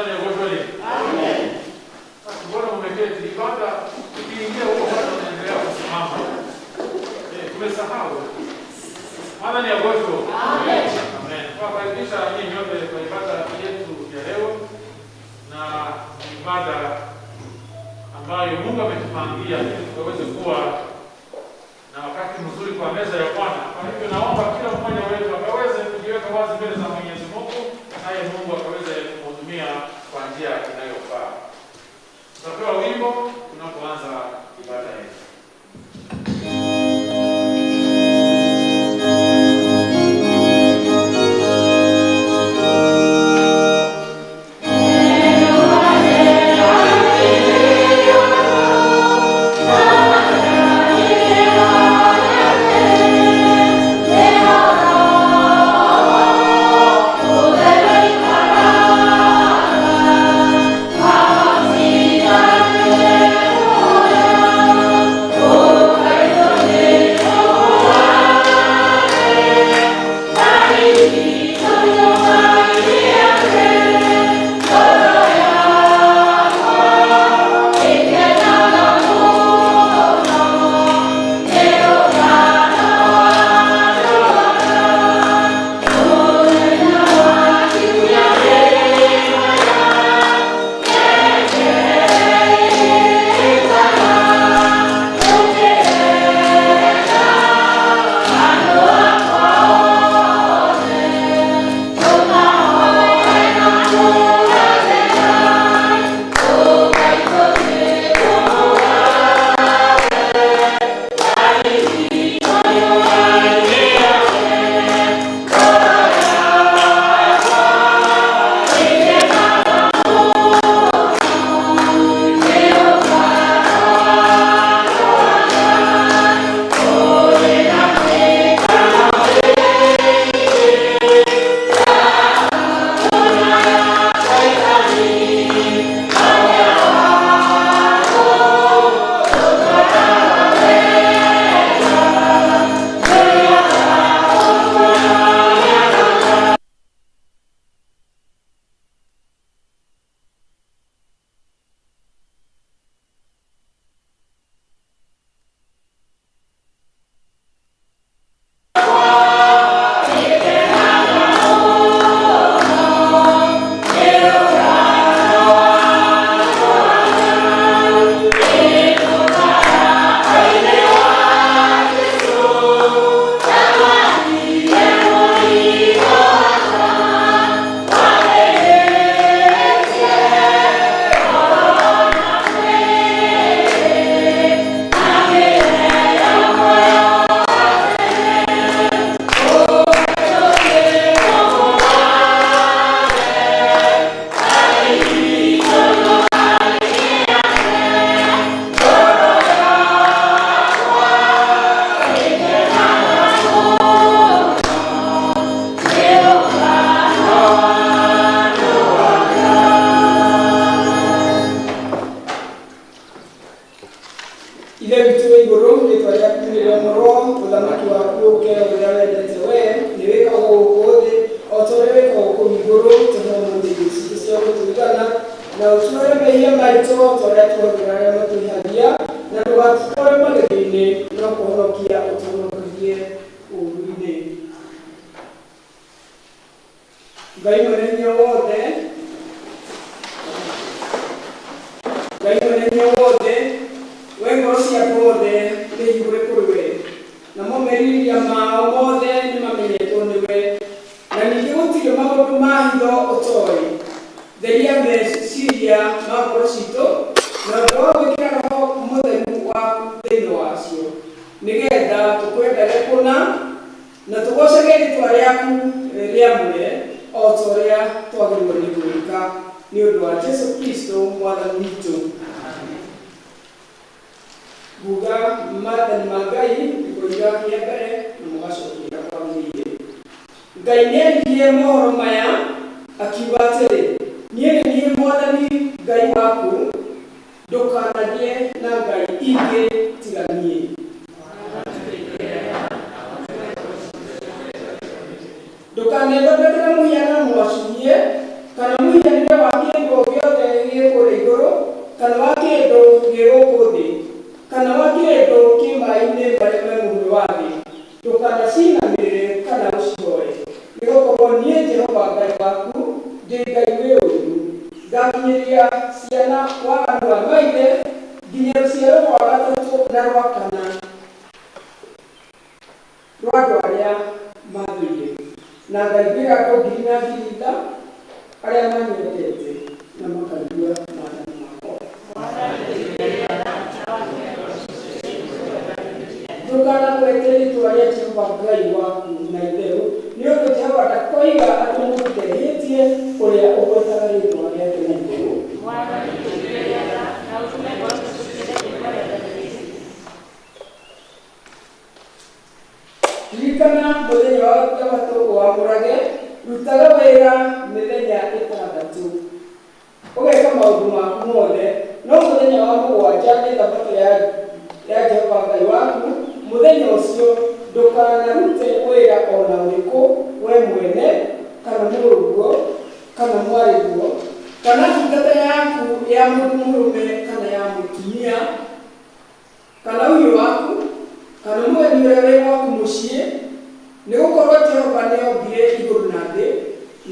Mwathani agocwo rĩngĩ. Sasa mbona mmeketi? Ibada ikiingia huko bado tunaendelea kusimama. Eh, tumesahau. Mwathani agocwo. Amen. Amen. Tunawakaribisha nyinyi nyote kwa ibada yetu ya leo na ibada ambayo Mungu ametupangia ili tukaweze kuwa na wakati mzuri kwa meza ya Bwana. Kwa hivyo naomba kila mmoja wetu akaweze kujiweka wazi mbele za Mwenyezi Mungu, naye Mungu akaweze kumhudumia kwa njia inayofaa. Tutapewa wimbo tunapoanza ibada yetu. Ithe witũ wĩ igũrũ, rĩtwa rĩaku nĩrĩamũrwo, ũthamaki waku ũke, ũrĩa wendete we nĩ wĩkagwo gũkũ thĩ o ta ũrĩa wĩkagwo kũu igũrũ. Tũhe ũmũthĩ irio citũ cia gũtũigana, na ũtuohere mehia maitũ o ta ũrĩa tuohagĩra arĩa matwĩhagia, na ndũgatũtware magerio-inĩ, no kũhonokia ũtũhonokagie ũũru-inĩ. Ngai mwene hinya wothe, Ngai mwene hinya wothe, we ngoro cia andũ othe nĩ hingũre kũrĩ we, namo merirĩria mao mothe nĩ mamenyetwo nĩwe, na ningĩ gũtirĩ maũndũ ma hitho ũtoĩ. Theria meciria ma ngoro citũ na ũndũ wa gwĩkĩra Roho Mũtheru waku thĩinĩ wacio, nĩgetha tũkwendage kũna Na tũgoocage rĩĩtwa rĩaku rĩamũre o ta ũrĩa twagĩrĩirwo nĩ gwĩka, nĩ ũndũ wa Jesũ Kristũ Mwathani witũ. Nguga maathani ma Ngai ndĩkoiga kĩa mbere na mũgacokia ũrĩa kwagĩrĩire. Ngai nĩaririe mohoro maya akiuga atĩrĩ, Niĩ nĩ niĩ Mwathani Ngai waku, ndũkanagĩe na ngai ingĩ tiga niĩ. Ndũkanethondekere mũhianano mwacũhie kana mũhianĩre wa kĩndũ o Ndĩ Ngai wĩ ũiru, ngakinyĩria ciana waganu wa maithe nginya rũciaro rwa gatatũ na rwa kana rwa andũ arĩa mathũire, na ngaiguĩra andũ ngiri na ngiri tha arĩa manyendete na makaigua maathani makwa. Ndũkanagwete rĩĩtwa rĩa Jehova Ngai waku na itherũ, nĩ ũndũ Jehova ndakoiga atĩ mũndũ ndehĩtie ũrĩa ũgwetaga rĩĩtwa rĩake na itherũ. Ririkana mũthenya wa Thabatũ ũwamũrage, rutaga wĩra mĩthenya ĩtandatũ. Ũgeka maũndũ maku mothe, no mũthenya wa mũgwanja nĩ Thabatũ ya Jehova Ngai waku, mũthenya ũcio ndũkanarute wĩra o na ũrĩkũ, we mwene, kana mũrũguo, kana mwarĩguo, kana ndungata yaku ya mũndũ mũrũme kana ya mũtumia, kana ũhiũ waku, kana mũgeni ũrĩa wĩ gwaku mũciĩ, nĩgũkorwo Jehova nĩombire igũrũ na thĩ,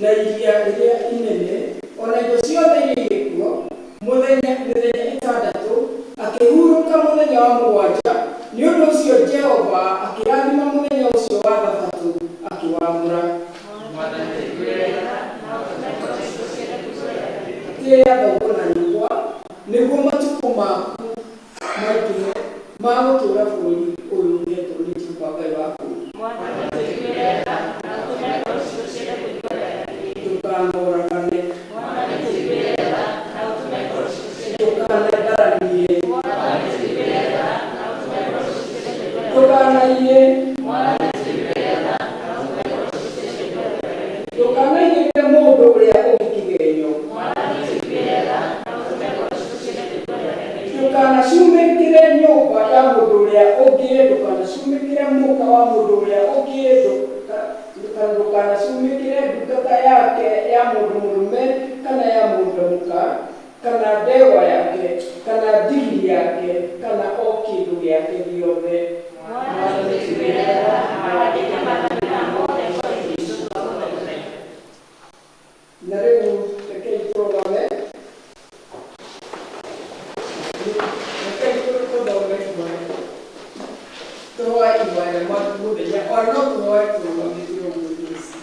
na iria rĩrĩa inene, o na indo ciothe iria irĩ kuo, mũthenya mĩthenya ĩtandatũ, akĩhurũka mũthenya wa mũgwanja. Nĩ ũndũ ũcio Jehova akĩrathima mũthenya ũcio wa Thabatũ, akĩwamũra. Tĩĩa thoguo na nyũkwa, nĩguo matukũ maku maingĩhe ma gũtũũra bũrũri ũyũ ũheetwo nĩ Jehova Ngai waku. Ndũkanoragane. Ndũkanatharanie. Ndũkanaiye. Ndũkanaigĩrĩre mũndũ ũrĩa ũngĩ kĩgenyo. Ndũkanacumĩkĩre nyũmba ya mũndũ ũrĩa ũngĩ, ndũkanacumĩkĩre mũka wa mũndũ ũrĩa ũngĩ, ndũkanacumĩkĩre ndungata yake ya mũndũ mũrũme kana ya mũndũ mũka, kana ndegwa yake, kana ndigiri yake, kana o kĩndũ gĩake gĩothe. Na rĩu rekei tũrũgame, rekei tũthome ihoya, tũhoe ihoya rĩa mũthenya, ona no tũhoe tũrũgamĩte ũguo Jesũ.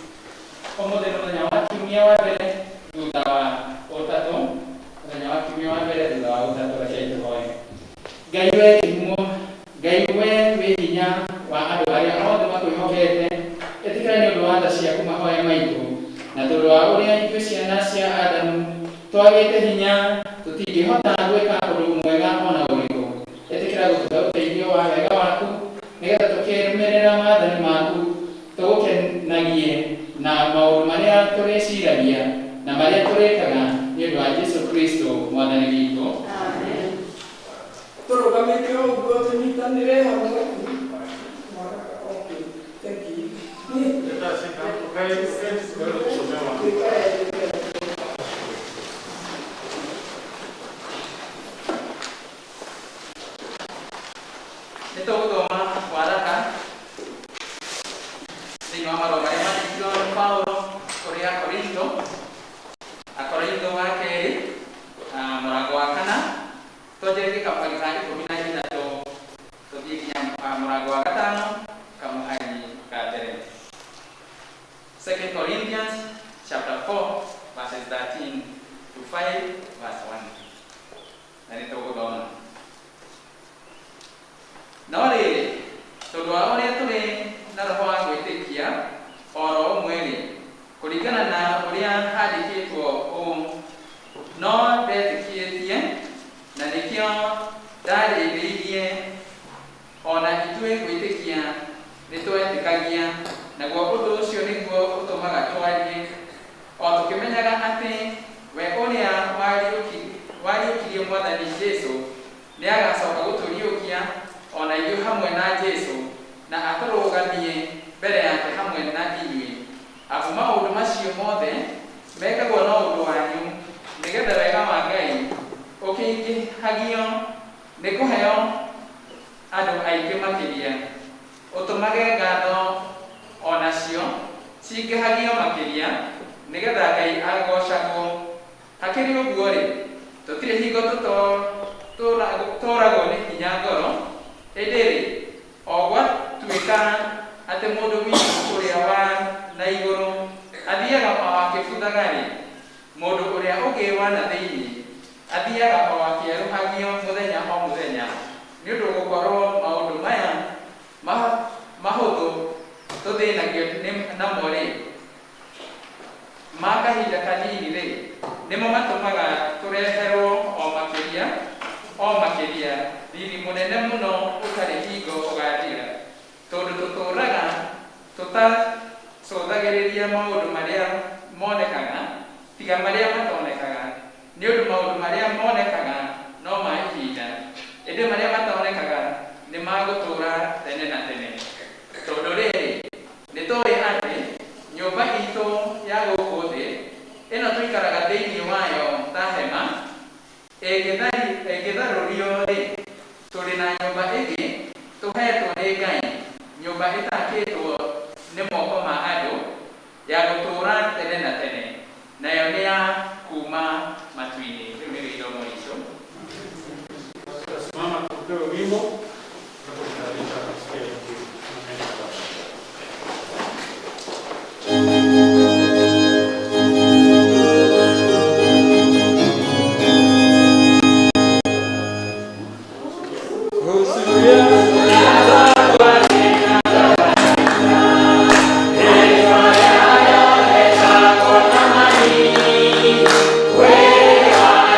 Ũmũthĩ nĩ mũthenya wa kiumia wa mbere thutha wa ũtatũ, mũthenya wa kiumia wa mbere thutha wa ũtatũ. Rekei tũhoe. Ngai we kĩhumo, Ngai we wĩ hinya wa andũ arĩa othe makwĩhokete, ĩtĩkĩra nĩ ũndũ wa tha ciaku mahoya maitũ, na tondũ wa ũrĩa ithuĩ ciana cia Adamu twagĩte hinya, tũtingĩhota gwĩka ũndũ mwega ona ũrĩkũ. Ĩtĩkĩra gũtũhe ũteithio wa wega waku, nĩgetha tũkĩrũmĩrĩra maathani maku tũgũkenagie na maũndũ marĩa tũrĩciragia na marĩa tũrĩkaga, nĩ ũndũ wa Jesu Kristo Mwathani witũ. Tũrũgamĩte o ũguo tũnyitanĩre hamwe. Okay, thank you. Ukae tuweze kusomewa. Tuikae, tuikae. Nĩ tũgũthoma waraka thĩinĩ wa marũa marĩa mandĩkirwo nĩ Paulo kũrĩ Akorintho, Akorintho wa kerĩ, mũrango wa kana, twanjĩrĩrie kamũhari ka 13 tũthiĩ nginya mũrango wa gatano kamũhari ka mbere. Second Corinthians chapter 4 verses 13 to 5 verse 1. Na nĩ tũgũthoma. No rĩrĩ, tondũ wa ũrĩa tũrĩ na roho wa gwĩtĩkia o ro ũmwe-rĩ, kũringana na ũrĩa handĩkĩtwo ũũ, "No ndetĩkĩtie, na nĩkĩo ndarĩrĩirie," o na ithuĩ gwĩtĩkia nĩtwetĩkagia, naguo ũndũ ũcio nĩguo ũtũmaga twarie, o tũkĩmenyaga atĩ we ũrĩa wariũkirie Mwathani Jesũ nĩagacoka gũtũriũkia o na ithuĩ hamwe na Jesũ, na atũrũgamie mbere yake hamwe na inyuĩ. Amu maũndũ macio mothe mekagwo no ũndũ wanyu, nĩgetha wega wa Ngai ũkĩingĩhagio nĩ kũheo andũ aingĩ makĩria, ũtũmage ngatho o nacio cingĩhagio makĩria. Nĩgetha Ngai agoocagwo. Hakĩrĩ ũguo-rĩ, tũtirĩ hingo tũragwo nĩ hinya ngoro, ĩndĩ-rĩ, o gwatuĩka atĩ mũndũ witũ ũrĩa wa na igũrũ athiaga o akĩbuthaga-rĩ, mũndũ ũrĩa ũngĩ wa na thĩinĩ athiaga o akĩerũhagio mũthenya o mũthenya, nĩ ũndũ gũkorwo maũndũ maya mahũthũ tũthĩnagio namo-rĩ, ma kahinda kanini-rĩ, nĩmo matũmaga tũreherwo o makĩria riri mũnene mũno ũtarĩ hingo ũgathira, tondũ tũtũũraga tũtacũthagĩrĩria maũndũ marĩa monekaga tiga marĩa matonekaga, nĩ ũndũ maũndũ marĩa monekaga no ma ihinda, ĩndĩ marĩa matonekaga nĩ ma gũtũũra tene na tene. Tondũ rĩrĩ, nĩ tũĩ atĩ nyũmba itũ ya gũkũ thĩ ĩno tũikaraga thĩinĩ wayo ta hema ĩngĩtharũrio-rĩ, tũrĩ na nyũmba ĩngĩ tũheetwo nĩ Ngai, nyũmba ĩtakĩtwo nĩ moko ma andũ, ya gũtũũra tene na tene, nayo nĩ ya kuuma matu-inĩ. Rĩu nĩrĩo ithomo ritũ. Tutasimama tupewe wimbo tunapojitayarisha kusikia Injili. Amen. We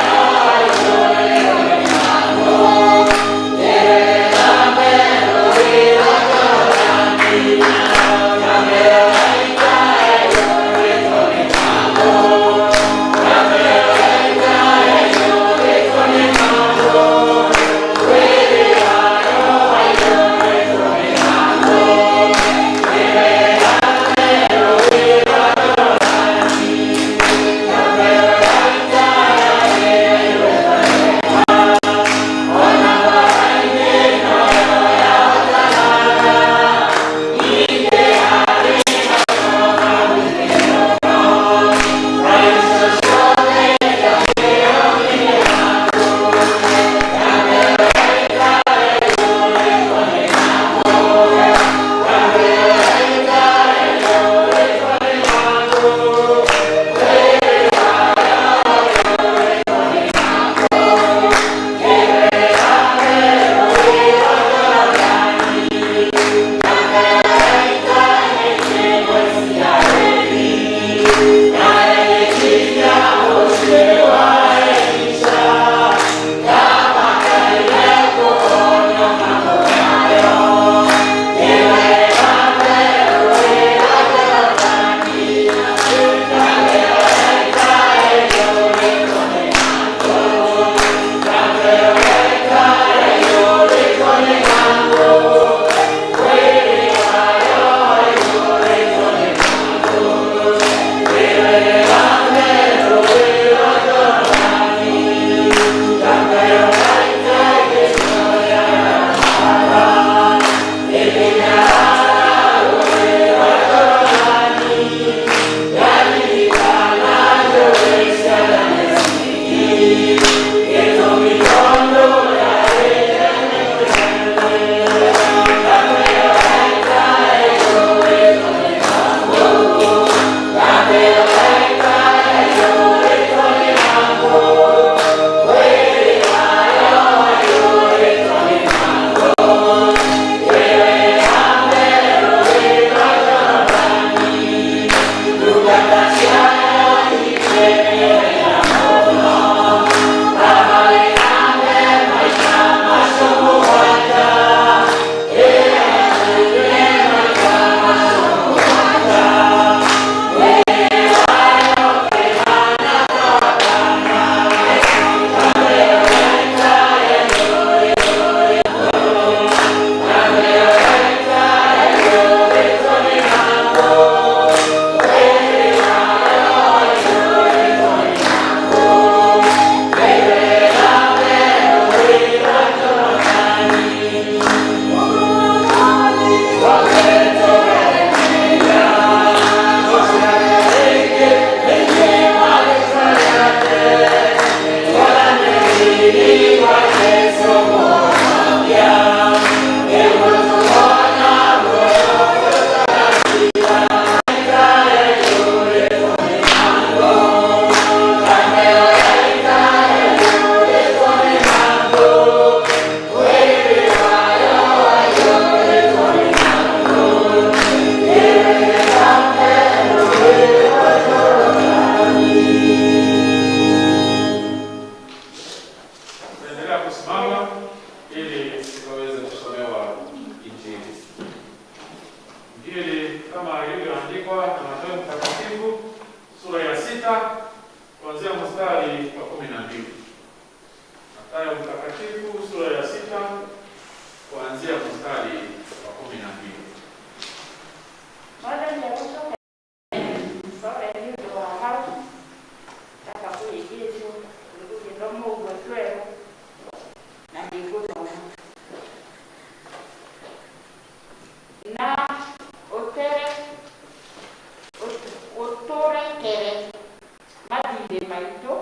maitũ,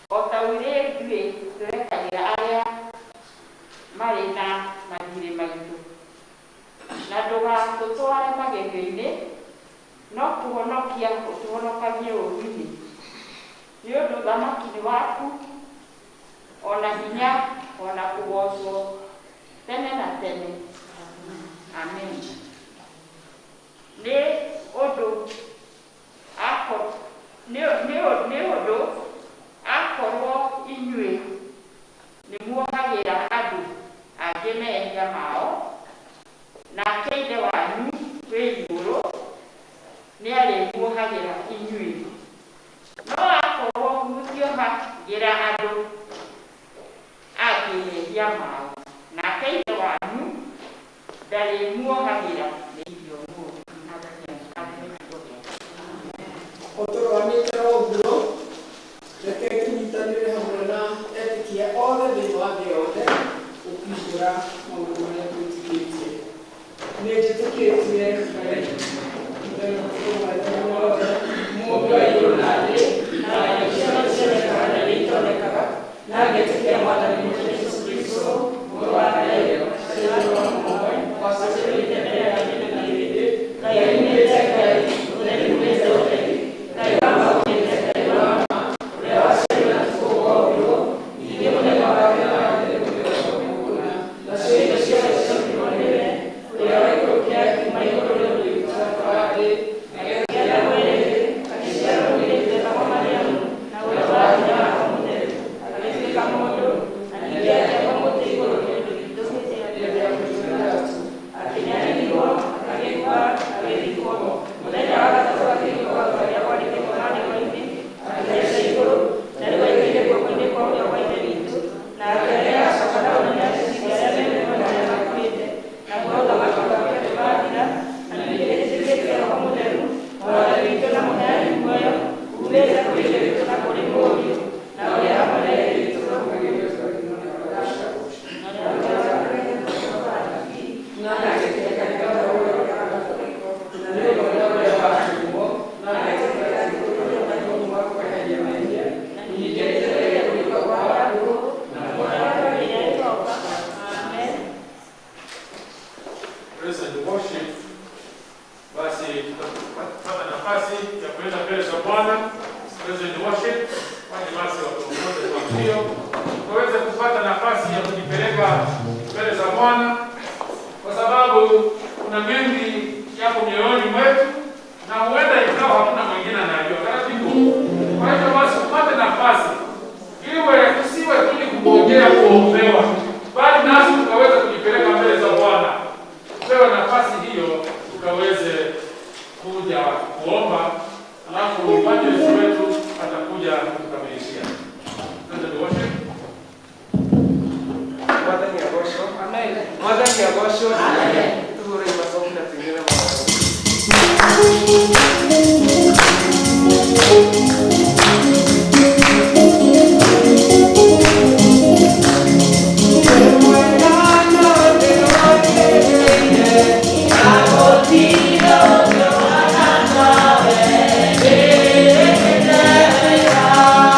o ta ũrĩa ithuĩ tũrekagĩra arĩa marĩ na mathiirĩ maitũ. Na ndũgatũtware magerio-inĩ, no kũhonokia ũtũhonokagie ũũru-inĩ. Nĩ ũndũ ũthamaki nĩ waku, o na hinya, o na kũgoocwo tene na tene. Amen. Nĩ ũndũ ako nĩ nĩ nĩ ũndũ akorwo inyuĩ nĩ muohagĩra andũ angĩ mehia mao, nake Ithe wanyu wĩ igũrũ nĩarĩmuohagĩra inyuĩ. No akorwo mũtiohagĩra andũ angĩ mehia mao, nake Ithe wanyu ndarĩmuohagĩra mehia ũmũthĩ. Mwathani kiugo gĩake. O tũrũgamĩte o ũguo, reke tũnyitanĩre hamwe na etĩkia othe thĩinĩ wa thĩ yothe gũkiumbũra maũndũ marĩa twĩtĩkĩtie. Nĩ njĩtĩkĩtie Ngai Mũthamaki Mũmbi wa igũrũ na thĩ, na indo ciothe cionekaga na iria itonekaga, na ngetĩkia Mwathani witũ Jesũ Kristũ, Mũrũ wa Ngai, ũciarĩtwo wa mũmwe, waciarirwo Ithe mbere ya hĩndĩ na hĩndĩ, Ngai uumĩte Ngai, ũtheri uumĩte ũtheri, Ngai wa ma uumĩte Ngai wa ma, ũrĩa waciarirwo na ti kũũmbwo, ningĩ mũthemba wake na wa Ithe ũrĩa nacio indo ciothe ciombirwo nĩwe, ũrĩa waikũrũkire akiuma igũrũ nĩ ũndũ witũ wa thĩ, agĩtuĩka mwĩrĩ, agĩciarwo mũirĩtu wetagwo Mariamu, na ũndũ wa hinya wa Roho Mũtheru, agĩtuĩka mũndũ, na ningĩ akĩambwo mũtĩ igũrũ nĩ ũndũ witũ hĩndĩ ĩrĩa akĩnyariirwo, agĩkua, agĩthikwo. Mũthenya wa gatatũ akĩriũka o ta ũrĩa kwandĩkĩtwo maandĩko-inĩ, akĩhaica igũrũ, na rĩu aikaire guoko-inĩ kwa ũrĩo kwa Ithe witũ, na nĩagacoka na ũnene acirithie arĩa me muoyo na arĩa makuĩte, naguo ũthamaki wake ndũgathira. Na ningĩ nĩnjĩtĩkĩtie Roho Mũtheru, Mwathani witũ na mũheani muoyo, uumĩte kũrĩ Ithe witũ na kũrĩ Mũriũ, na ũrĩa hamwe na Ithe witũ Na ngetĩkia kanitha ũrĩa na nĩ ũndũ ũrĩa wa atũmwo, na ngetĩkia atĩ kũrĩ ũbatithio wa kweheria mehia, ningĩ nĩnjetĩkagia kũriũka kwa akuũ na muoyo wa Amen. Praise and worship. Basi tutapata nafasi ya kuenda mbele za Bwana. Praise and worship. Kwani basi watuongoze kwa mbio, tuweze kupata nafasi ya kujipeleka mbele za Bwana, kwa sababu kuna mengi yako mioyoni mwetu na huenda ikawa hakuna mwingine anajua. Taratibu. Kwa hivyo basi upate nafasi iwe tusiwe tu ni kungojea kuombewa, bali nasi tukaweza kujipeleka mbele za Bwana, tupewe nafasi hiyo tukaweze kuja kuomba, alafu evangelist wetu atakuja kutukamilishia. Twende worship. Mwathani agocwo. Mwathani agocwo. Tuhũre macoki na tũinĩre Mwathani. Thank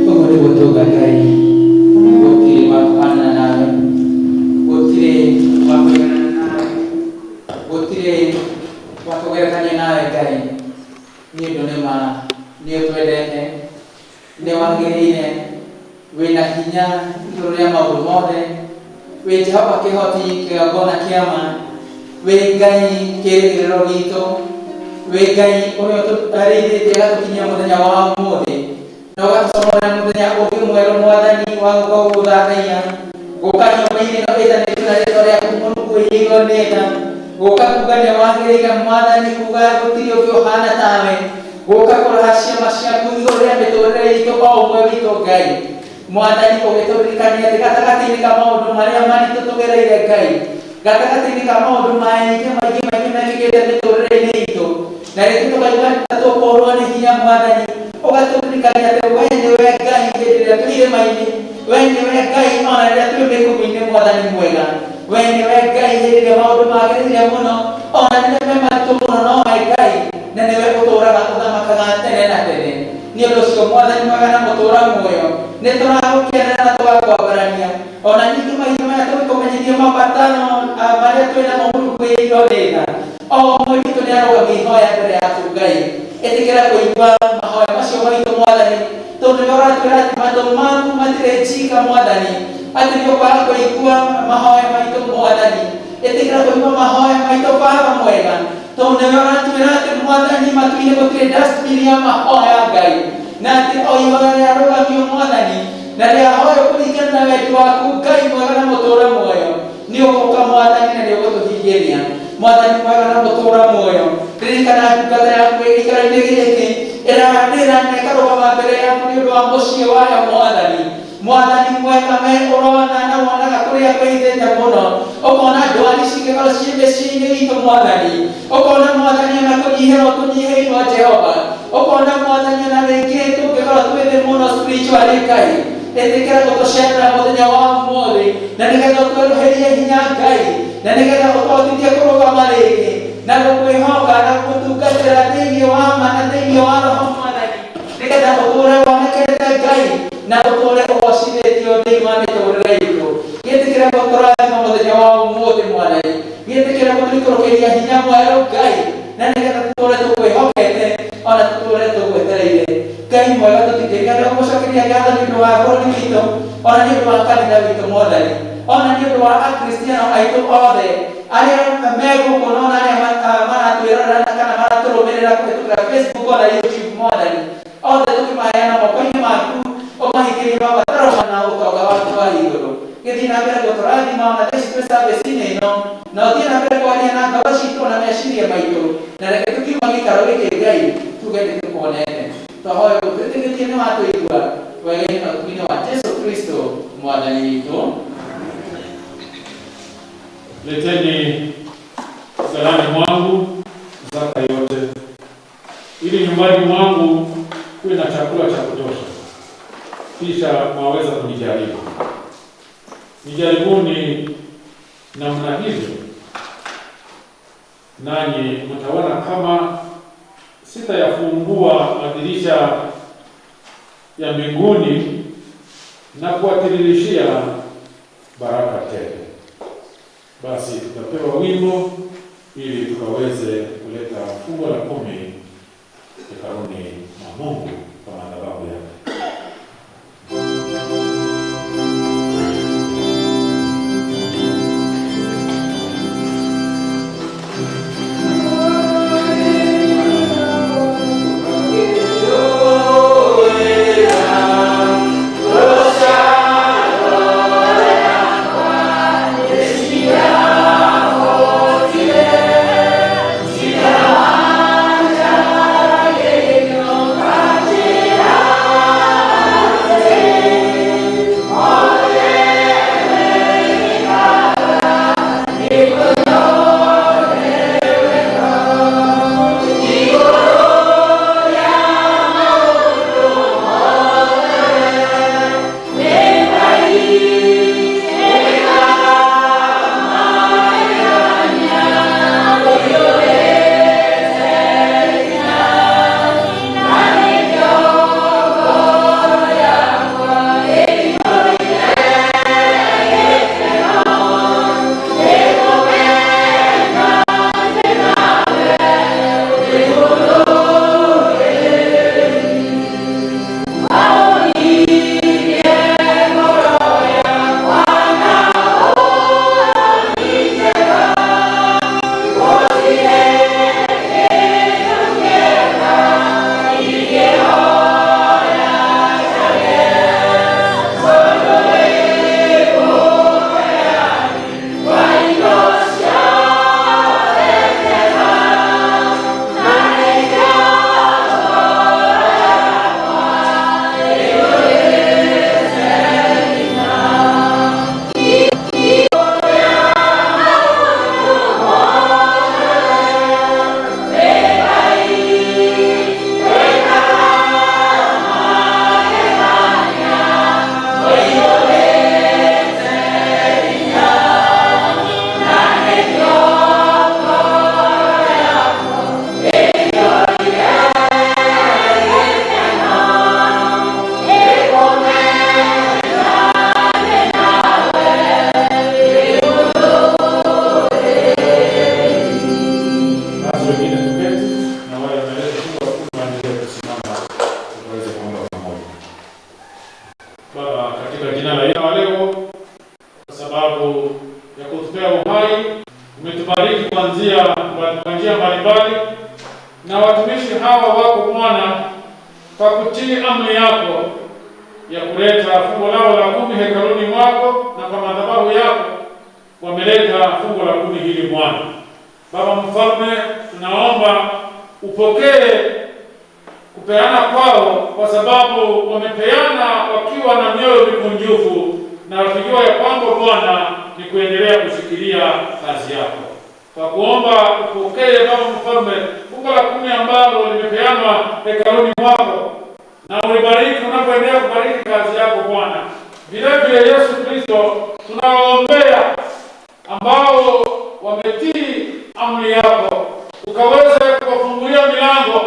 Ũguo nĩguo tuuga Ngai, gũtirĩ wa kũhanana nawe, gũtirĩ wa kũiganana nawe, gũtirĩ wa kũgerekania nawe Ngai, nĩ ũndũ nĩ ma nĩ ũtwendete, nĩ wagĩrĩire, wĩna hinya igũrũ rĩa maũndũ mothe, wĩ Jehova kĩhoti kĩgongona kĩa ma, wĩ Ngai kĩĩrĩgĩrĩro gitũ, wĩ Ngai ũrĩa ũtũarĩithĩtie agatũkinyia mũthenya wa ũmũthĩ, na ũgatũcomorera mũthenya ũngĩ mwerũ mwathani wa gũka gũgũthathaiya, gũka nyũmba-inĩ ĩno ĩtanĩtio na rĩtwa rĩaku Mũrungu ũiyũirwo nĩ tha, gũka kuga nĩ wagĩrĩire mwathani kuga gũtirĩ ũngĩ ũhana tawe, gũka kũraha ciama ciaku igũrũ rĩa mĩtũrĩre itũ o ũmwe witũ Ngai. Mwathani ũgĩtũririkania atĩ gatagatĩ-inĩ ka maũndũ marĩa maritũ tũgereire Ngai, gatagatĩ-inĩ ka maũndũ maingĩ maingĩ maingĩ mekĩkĩte mĩtũrĩre-inĩ itũ, na rĩngĩ tũkaigua ta tũkũrwo nĩ hinya mwathani, ũgatũririkania atĩ we nĩwe Ngai hĩndĩ ĩrĩa twĩ irĩma-inĩ, we nĩwe Ngai ona rĩrĩa twĩ mĩkũmũ-inĩ mwathani mwega, we nĩwe Ngai hĩndĩ ĩrĩa maũndũ magĩrĩire mũno, ona rĩrĩa me maritũ mũno nowe Ngai, na nĩwe ũtũũraga ũthamakaga tene na tene. Nĩ ũndũ ũcio mwathani mwega na mũtũũra muoyo, nĩ tũragũkenera na tũgakwambarania, ona ningĩ mahinda maya tũgĩkũmenyithia mabataro marĩa twĩ namo Mũrungu wĩirwo nĩ tha. O ũmwe witũ nĩ arũgamia ihoya mbere yaku Ngai, ĩtĩkĩra kũigua mahoya macio maitũ mwathani, tondũ nĩwe ũratwĩra atĩ matũ maku matirĩ njika mwathani, atĩ nĩ ũkwaga kũigua mahoya maitũ mwathani. Ĩtĩkĩra kũigua mahoya maitũ Baba mwega, tondũ nĩwe ũratwĩra atĩ mwathani matu-inĩ gũtirĩ dustbin ya mahoya Ngai, na atĩ o ihoya rĩarũgamio mwathani na rĩahoywo kũringana na wendi waku Ngai mwega na mũtũũra muoyo, nĩ ũgũka mwathani na nĩ ũgũtũhingĩria. Mwathani mwega na mũtũũra muoyo, ririkana ndungata yaku ĩ gĩikaro-inĩ gĩkĩ ĩrarĩra na ĩkarũgama mbere yaku nĩ ũndũ wa mũciĩ wayo mwathani. Mwathani mwega me ũrona na wonaga kũrĩa kwĩhithĩte mũno, ũkona ndwari cingĩkorwo ciĩ mĩciĩ-inĩ itũ mwathani, ũkona mwathani ona kũnyihĩrwo tũnyihĩirwo Jehova, ũkona mwathani ona rĩngĩ tũngĩkorwo twĩ thĩ mũno spiritually Ngai, ĩtĩkĩra gũtũcerera mũthenya wa ũmũthĩ, na nĩgetha ũtwerũhĩrie hinya Ngai, na nĩgetha ũtũhotithie kũrũgama rĩngĩ na gũkwĩhoka na gũtungatĩra thĩinĩ wa ma na thĩinĩ wa roho mwathani, nĩgetha ũtũũre wonekete Ngai na ũtũũre ũgocithĩtio thĩinĩ wa mĩtũũrĩre itũ. Gĩtĩkĩra gũtũrathima mũthenya wa ũmũthĩ mwathani, gĩtĩkĩra gũtũikũrũkĩria hinya mwerũ Ngai, na nĩgetha tũtũũre tũkwĩhokete ona tũtũũre tũgwetereire. Ngai mwega, tũtingĩriganĩrwo gũgũcokeria ngatho nĩ ũndũ wa bũrũri witũ, ona nĩ ũndũ wa kanitha witũ mwathani, ona nĩ ũndũ wa akristiano aitũ othe arĩa me gũkũ na ona arĩa maratwĩrorera na kana maratũrũmĩrĩra kũhĩtũkĩra Facebook ona YouTube mwathani, othe tũkĩmaheana moko-inĩ maku, ũmahingĩrie mabataro na ũtonga waku wa igũrũ. Gĩthiĩ na mbere gũtũrathima ona thaa ici twĩ service-inĩ ĩno, na ũthiĩ na mbere kwaria na ngoro citũ na meciria maitũ, na reke tũkiuma gĩikaro gĩkĩ Ngai tuge nĩ tũkuonete. Twahoya ũguo twĩtĩkĩtie nĩ watũigua, wega-inĩ na ũtugi-inĩ wa Jesu Kristo mwathani witũ. Leteni ghalani mwangu zaka yote, ili nyumbani mwangu kuwe na chakula cha kutosha. Kisha mwaweza kunijaribu. Nijaribuni namna hivyo, nanyi mtaona kama sitayafungua madirisha ya mbinguni na kuwatiririshia baraka tele. Basi tutapewa wimbo ili tukaweze kuleta fungu la 10 hekaluni mwa Mungu kwa madhabahu yake. Yeah. uhai, umetubariki kwa njia mbalimbali, na watumishi hawa wako Bwana kwa kutii amri yako ya kuleta fungu lao la 10 hekaluni mwako na kwa madhabahu yako, wameleta fungu la 10 hili Bwana. Baba Mfalme, tunaomba upokee kupeana kwao, kwa sababu wamepeana wakiwa na mioyo mikunjufu na wakijua ya kwamba Bwana ni kuendelea kushikilia kazi yako. Kwa kuomba upokee Baba Mfalme fungu la 10 ambalo limepeanwa hekaluni mwako, na ulibariki unapoendelea kubariki kazi yako Bwana. Vile vile Yesu Kristo, tunawaombea ambao wametii amri yako, ukaweze kuwafungulia milango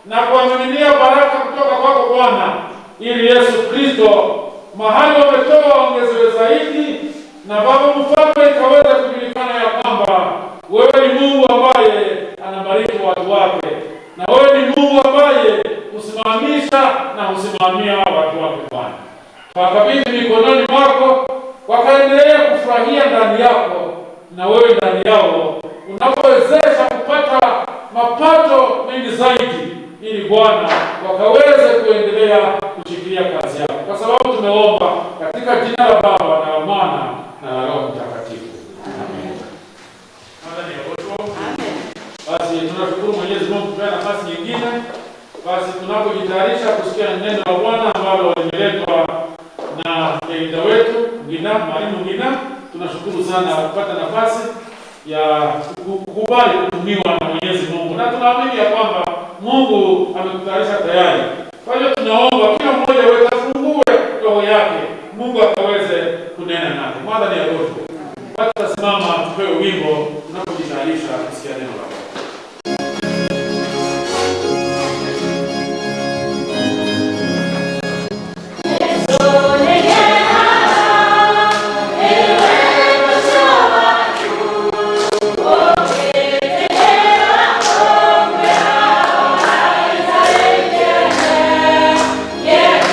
na kuwamiminia baraka kutoka kwako Bwana, ili Yesu Kristo mahali wametoa waongezewe zaidi, na Baba Mfalme ikaweza kujulikana ya kwamba wewe ni Mungu ambaye anabariki watu wake, na wewe ni Mungu ambaye husimamisha na husimamia watu wake Bwana. Wakabidhi mikononi mwako, wakaendelea kufurahia ndani yako na wewe ndani yao, unapowezesha kupata mapato mengi zaidi, ili Bwana wakaweze kuendelea kushikilia kazi yako, kwa sababu tumeomba katika jina la Baba na la Mwana na la Roho Mtakatifu. Amen. Basi tunashukuru Mwenyezi Mungu kwa nafasi nyingine. Basi tunapojitayarisha kusikia neno la Bwana ambalo limeletwa na leader wetu Ngina, Mwalimu Ngina, tunashukuru sana kupata nafasi ya kukubali kutumiwa na Mwenyezi Mungu, na tunaamini ya kwamba Mungu amekutayarisha tayari. Kwa hiyo tunaomba kila mmoja wetu afungue roho yake, Mungu akaweze kunena naye. Mwanzo ni agofu. Watasimama tupewe wimbo tunapojitayarisha kusikia neno la Bwana. Yeah.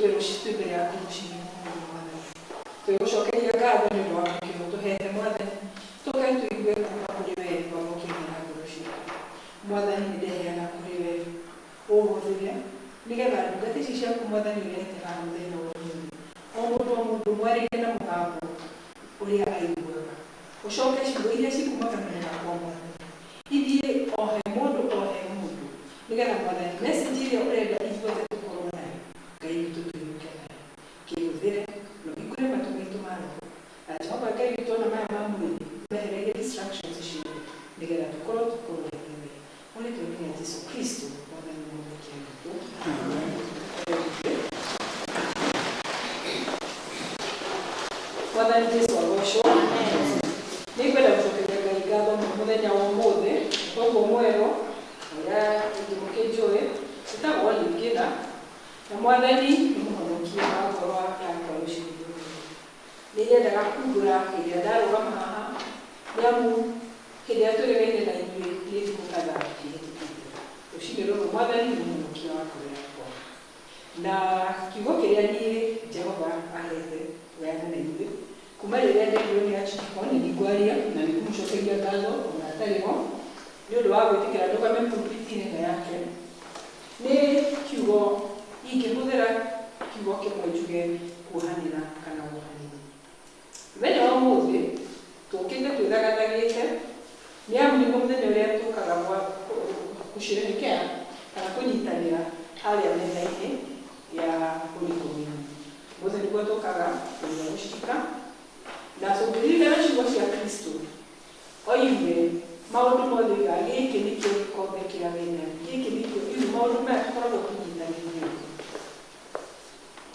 Twĩ rũci twĩ mbere yaku rũcinĩ rũrũ, Mwathani. Twĩgũcokeria ngatho nĩ ũndũ wa kĩo tũhete, Mwathani. Tũke tũigue kuma kũrĩ we twamũkĩria na ngoro citũ. Mwathani, nĩ ndeheana kũrĩ we ũhũthĩre nĩgetha ndungata ici ciaku, Mwathani, ũrehete haha mũthenya wa ũmũthĩ, o mũndũ o mũndũ mwarĩrie na mũgambo ũrĩa aiguaga, ũcoke ciugo iria cikuma kanua gakwa, Mwathani, ithiĩ o he mũndũ o he mũndũ, nĩgetha, Mwathani, message ĩrĩa ũrenda ithuothe tũkorwo nayo, Ngai witũ, tũinũke nayo. Kĩhũthĩre na ũhingũre matũ maitũ ma roho, na Jehova Ngai witũ, ona maya ma mwĩrĩ mehererie distractions ciothe, nĩgetha tũkorwo tũkũrũhagia we mũrĩ rĩtwa rĩa Jesu Kristo, Mwathani Mũhonokia witũ. Amen. Mwathani Jesu agocwo. Nĩ ngwenda gũcokeria Ngai ngatho mũno mũthenya wa ũmũthĩ. Koguo mwerwo ũrĩa ingĩ mũkĩnjũĩ, ĩtagwo Olive Ngina, na Mwathani nĩ mũhonokia wa ngoro yakwa. Rũcinĩ rũrũ nĩ nyendaga kumbũra hĩndĩ ĩrĩa ndarũgama haha, nĩ amu hĩndĩ ĩrĩa twĩrĩgaine na inyuĩ nĩ thikũ kadhaa ihĩtũkĩte. Rũcinĩ rũrũ Mwathani nĩ mũhonokia wa ngoro yakwa, na kiugo kĩrĩa niĩ Jehova ahete kũgayana na inyuĩ kuma rĩrĩa nderirwo nĩ Archdeacon nĩ ngwaria, na nĩ ngũmũcokeria ngatho ona atarĩ ho nĩ ũndũ wa gwĩtĩkĩra ndũgame pulpit-inĩ ĩno yake, nĩ kiugo ingĩhũthĩra kiugo kĩmwe njuge kuohanĩra kana wohanĩri. Mũthenya wa ũmũthĩ tũkĩte twĩthagathagĩte, nĩ amu nĩguo mũthenya ũrĩa tũkaga gũcherehekea kana kũnyitanĩra harĩa metha-inĩ ya Holy Communion. Ũmũthĩ nĩguo tũkaga kũrĩa gũcika, na tũngĩririkana ciugo cia Kristo, oigire maũndũ mothe, oigaga gĩkĩ nĩkĩo gĩkombe kĩa wendani, gĩkĩ nĩkĩo rĩu maũndũ maya tũkoragwo tũnyitanĩire.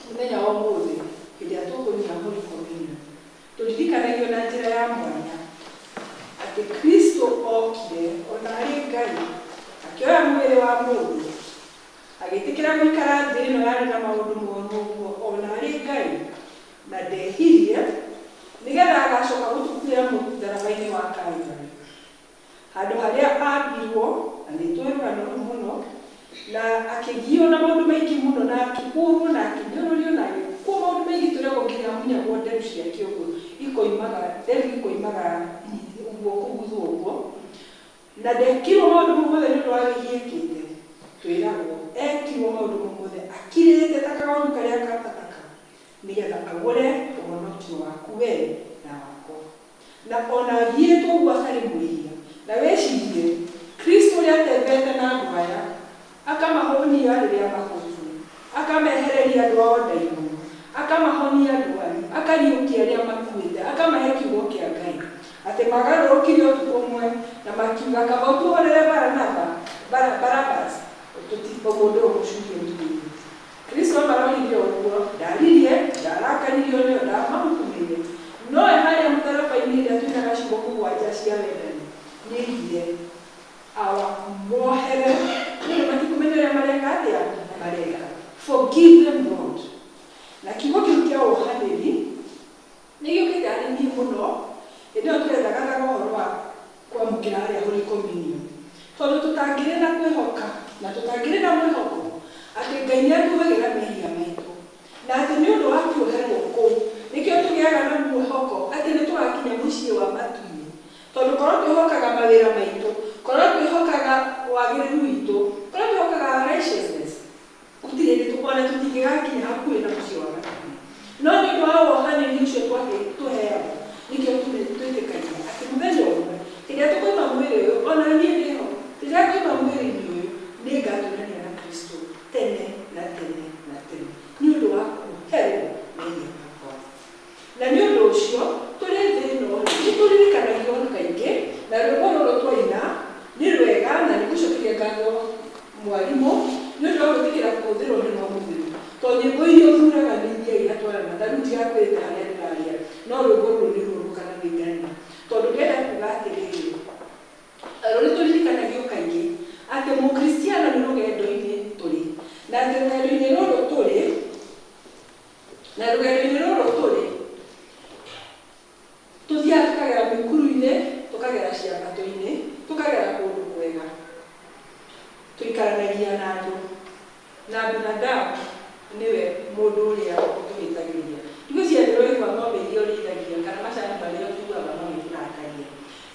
Mũthenya wa ũmũthĩ hĩndĩ ĩrĩa tũkũnyua Holy Communion, tũririkanagio na njĩra ya mwanya atĩ Kristo okire ona arĩ Ngai, akĩoya mwĩrĩ wa mũndũ, agĩtĩkĩra gũikara thĩ ĩno yarĩ na maũndũ moru ũguo, ona arĩ Ngai na ndehirie, nĩgetha agacoka gũtũkuĩra mũtharaba-inĩ wa Calvary, handũ harĩa ambirwo, na nĩ tũĩ rũgano rũu mũno, na akĩgio na maũndũ maingĩ mũno, na akĩhũrwo na akĩnyũrũrio na agĩkwo maũndũ maingĩ, tũragwo nginya amunyagwo nderu ciake ũguo, ikoimaga nderu, ikoimaga ũguo, kũguthwo ũguo, na ndekirwo maũndũ mau mothe nĩ ũndũ wa wĩhia ekĩte. Twĩragwo ekirwo maũndũ mau mothe akirĩte ta kagondu karĩa kabataka, nĩgetha agũre ũhonokio waku we na wakwa, na ona agiĩtwo ũguo atarĩ mwĩhia. Na wĩcirie Kristo ũrĩa atembete na andũ aya, akamahũnia rĩrĩa mahũtu, akamehereria andũ ao ndaimono, akamahonia ndwari, akariũkia arĩa makuĩte, akamahe kiugo kĩa Ngai, atĩ magarũrũkire ũtukũ ũmwe na makiuga, kaba ũtuohorere Baranaba, Barabas, mũndũ ũyũ mũcurie ũtũire. Kristo amarorire ũguo, ndaririe, ndarakaririo nĩo, ndamahukumĩire, nowe harĩa mũtharaba-inĩ hĩndĩ ĩrĩa twĩnaga ciugo mũgwanja cia wendani, nĩaigire awa mohere nĩ ũndũ matikũmenya ũrĩa mareka atĩa mareka. Forgive them, Lord. Na kiugo kĩu kĩa wohanĩri nĩ gĩũkĩte harĩ niĩ mũno hĩndĩ ĩyo tũrethagathaga ũhoro wa kwamũkĩra harĩa Holy Communion, tondũ tũtangĩrĩ na kwĩhoka na tũtangĩrĩ na mwĩhoko atĩ Ngai nĩ atuohagĩra mehia maitũ, na atĩ nĩ ũndũ wa kuoherwo kũu nĩkĩo tũgĩaga na mwĩhoko atĩ nĩ tũgakinya mũciĩ wa matu-inĩ. Tondũ korwo twĩhokaga mawĩra maitũ, korwo twĩhokaga wagĩrĩru witũ, korwo twĩhokaga righteousness, gũtirĩ hĩndĩ ona tũtingĩgakinya hakuhĩ na mũciĩ wa matu-inĩ. No nĩ ũndũ wa wohanĩri ũcio tũheagwo, nĩkĩo twĩtĩkagia atĩ mũthenya ũmwe hĩndĩ ĩrĩa tũkoima mwĩrĩ ũyũ, ona niĩ ndĩho, rĩrĩa ngoima mwĩrĩ-inĩ ũyũ, nĩ ngatũrania na Kristo tene na tene na tene, nĩ ũndũ wa kuoherwo mehia makwa. Na nĩ ũndũ ũcio tũrĩ thĩ ĩno rĩ, nĩ tũririkanagio kaingĩ, na rwĩmbo rũrũ twaina nĩ rwega, na nĩ ngũcokeria ngatho mwarimũ nĩ ũndũ wa gwĩtĩkĩra kũhũthĩrwo nĩ Roho Mũtheru, tondũ nyĩmbo iria ũthuraga nĩ iria iratwarana. Ta rĩu ndigakwĩrĩte harĩa ndĩraria, no rwĩmbo rũrũ nĩ rũrũkana wĩngani, tondũ ndĩrenda kuga atĩrĩrĩ, rũrĩ tũririkanagio kaingĩ atĩ mũkristiano nĩ rũgendo-inĩ tũrĩ, na atĩ rũgendo-inĩ rũrũ tũrĩ, na rũgendo-inĩ rũrũ tũrĩ tũthiaga tũkagera mĩkuru-inĩ, tũkagera ciambato-inĩ, tũkagera kũndũ kwega, tũikaranagia na andũ, na binadamu nĩwe mũndũ Ũrĩa ũtũhĩtagĩria. Ndigwĩciria nĩ ũraigua ng'ombe iria ũrĩithagia kana macani marĩa ũtuaga magĩkũrakaria.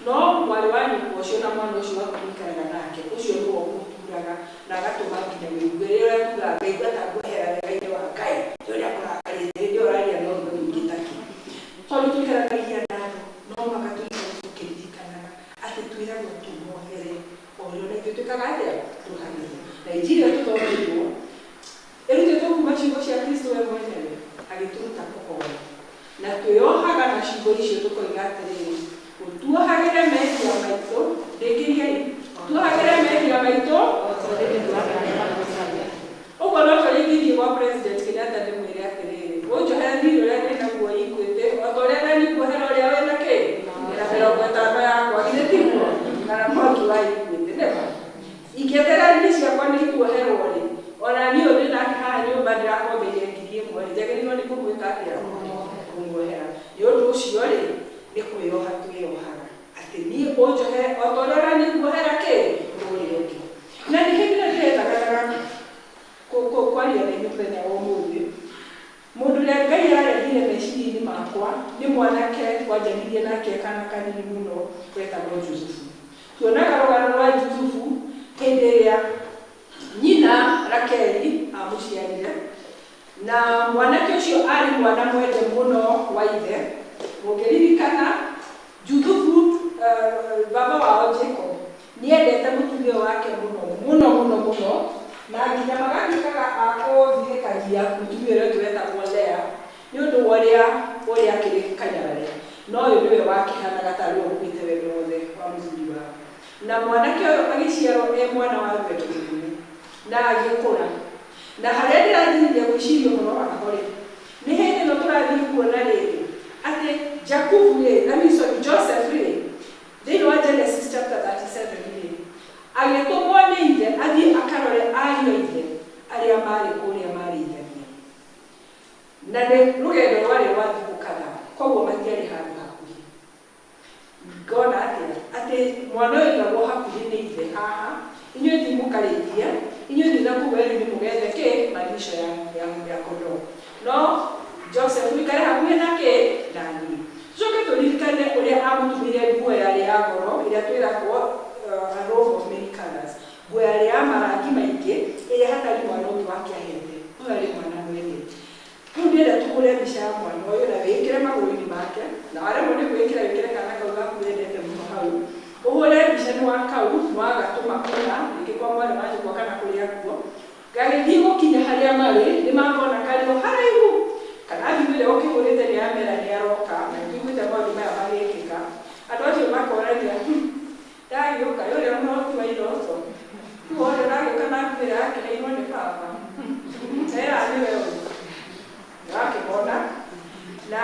No mwarĩ wa nyũkwa ũcio na mwana ũcio waku mũikaraga nake, ũcio nĩwe ũgũturaga na agatũma nginya wĩigue rĩrĩa ũratuga ngaigua ta ngwehera wega-inĩ wa Ngai nĩ ũrĩa akũrakarĩte hĩndĩ ĩyo ũraria na ũrume mũingĩ takĩ. Tondũ tũikaranagia na andũ, no mũhaka tũikare tũkĩririkanaga atĩ twĩragwo tũmohere o ũrĩa ona ithuĩ twĩkaga atĩa? Tuohagĩrwo. Na injiri ĩyo tũthomeirwo ĩrutĩtwo kuma ciugo cia Kristo we mwenyewe agĩtũruta kũhoya. Na twĩohaga na ciugo icio tũkoiga atĩrĩrĩ, ũtuohagĩre mehia maitũ, rĩkĩriai, tuohagĩre mehia maitũ. Ũguo no ta ũrĩa ingĩthiĩ gwa President Kenyatta ndĩmwĩre atĩrĩrĩ, ũnjohere thiirĩ ũrĩa ndĩ naguo Equity, o ta ũrĩa nani nguohera ũrĩa wĩna kĩ? Wĩna 50 yakwa, githĩ tiguo? Kana mwaki wa Equity, nĩma? Ingĩeterera niĩ ciakwa nĩ ikuoherwo rĩ, ona niĩ ũyũ ndĩ nake haha nyũmba ndĩrakombeire 1000 rĩ, njagĩrĩirwo nĩ kũmwĩka atĩa? Kũmuohera. Nĩ ũndũ ũcio rĩ, nĩ kwĩyoha twĩyohaga atĩ niĩ ũnjohere o ta ũrĩa ona niĩ nguohera kĩ? Ũrĩa ũngĩ. Na nĩ hĩndĩ ĩrĩa ndĩrethagathaga kwaria na inyuĩ mũthenya wa ũmũthĩ, mũndũ ũrĩa Ngai ararehire meciria-inĩ makwa nĩ mwanake twanjanirie nake kana kanini mũno wetagwo Jusufu. Tuonaga rũgano rwa Jusufu hĩndĩ ĩrĩa nyina Rakeli amũciarire, na mwanake ũcio arĩ mwana mwende mũno wa ithe. Mũngĩririkana Juthubu, baba wao Jacob nĩendete mũtumia ũyũ wake mũno mũno mũno mũno, na nginya magatuĩkaga a kũthirĩkagia mũtumia ũrĩa ũngĩ wetagwo Lea nĩ ũndũ wa ũrĩa akĩrĩ kanyarare, no ũyũ nĩwe wakĩhanaga tarĩ we ũkuĩte wendo wothe wa mũthuri wao. Na mwanake ũyũ agĩciarwo e mwana wa rwendo rũnene na agĩkũra. Na harĩa ndĩranjĩrĩria gwĩciria ũhoro waho rĩ, nĩ hĩndĩ ĩno tũrathiĩ kuona rĩrĩ atĩ Jakubu rĩ, I mean sorry, Joseph rĩ, thĩinĩ wa Genesis chapter 37 rĩ, agĩtũmwo nĩ ithe athiĩ akarore ariũ a ithe arĩa marĩ kũrĩa marĩithagia. Na nĩ rũgendo rwarĩ rwa thikũ kadhaa, koguo matiarĩ handũ hakuhĩ. Ngona atĩa? Atĩ mwana ũyũ aigagwo hakuhĩ nĩ ithe haha, inyuĩ thiĩ mũkarĩithie, inyuĩ thiĩ nakũu werũ-inĩ mũgethe kĩ? Malisho ya kondoo. No Joseph ũikare hakuhĩ na kĩ? Na niĩ. Tũcoke tũririkane ũrĩa amũtumĩire nguo yarĩ ya goro ĩrĩa twĩragwo a robe of many colors, nguo yarĩ ya marangi maingĩ ĩrĩa hatarĩ mwana ũngĩ wakĩahete. Ũyũ arĩ mwana mwende. Rĩu ndĩrenda tũhũre mbica ya mwana ũyũ na wĩkĩre magũrũ-inĩ make, na waremwo nĩ gwĩkĩra wĩkĩre kana kau gaku wendete mũno hau. Ũhũre mbica nĩ wa kau, nĩ wagatũma kũna, rĩngĩ kwa mwarĩ wa nyũkwa kana kũrĩa kuo. Gagĩthiĩ gũkinya harĩa marĩ, nĩ makona karĩ o haraihu. Kana thimũ ĩrĩa ũkĩhũrĩte nĩ yamera nĩ aroka, na nĩ tũiguĩte maũndũ maya magĩkĩka. Andũ acio makorania, ndagĩũka, ĩ ũrĩa mũhoti wa iroto. Rĩu wona ũragĩũka na nguo ĩrĩa akĩheirwo nĩ baba. Era nĩwe ũyũ. Nĩwakĩmona. Na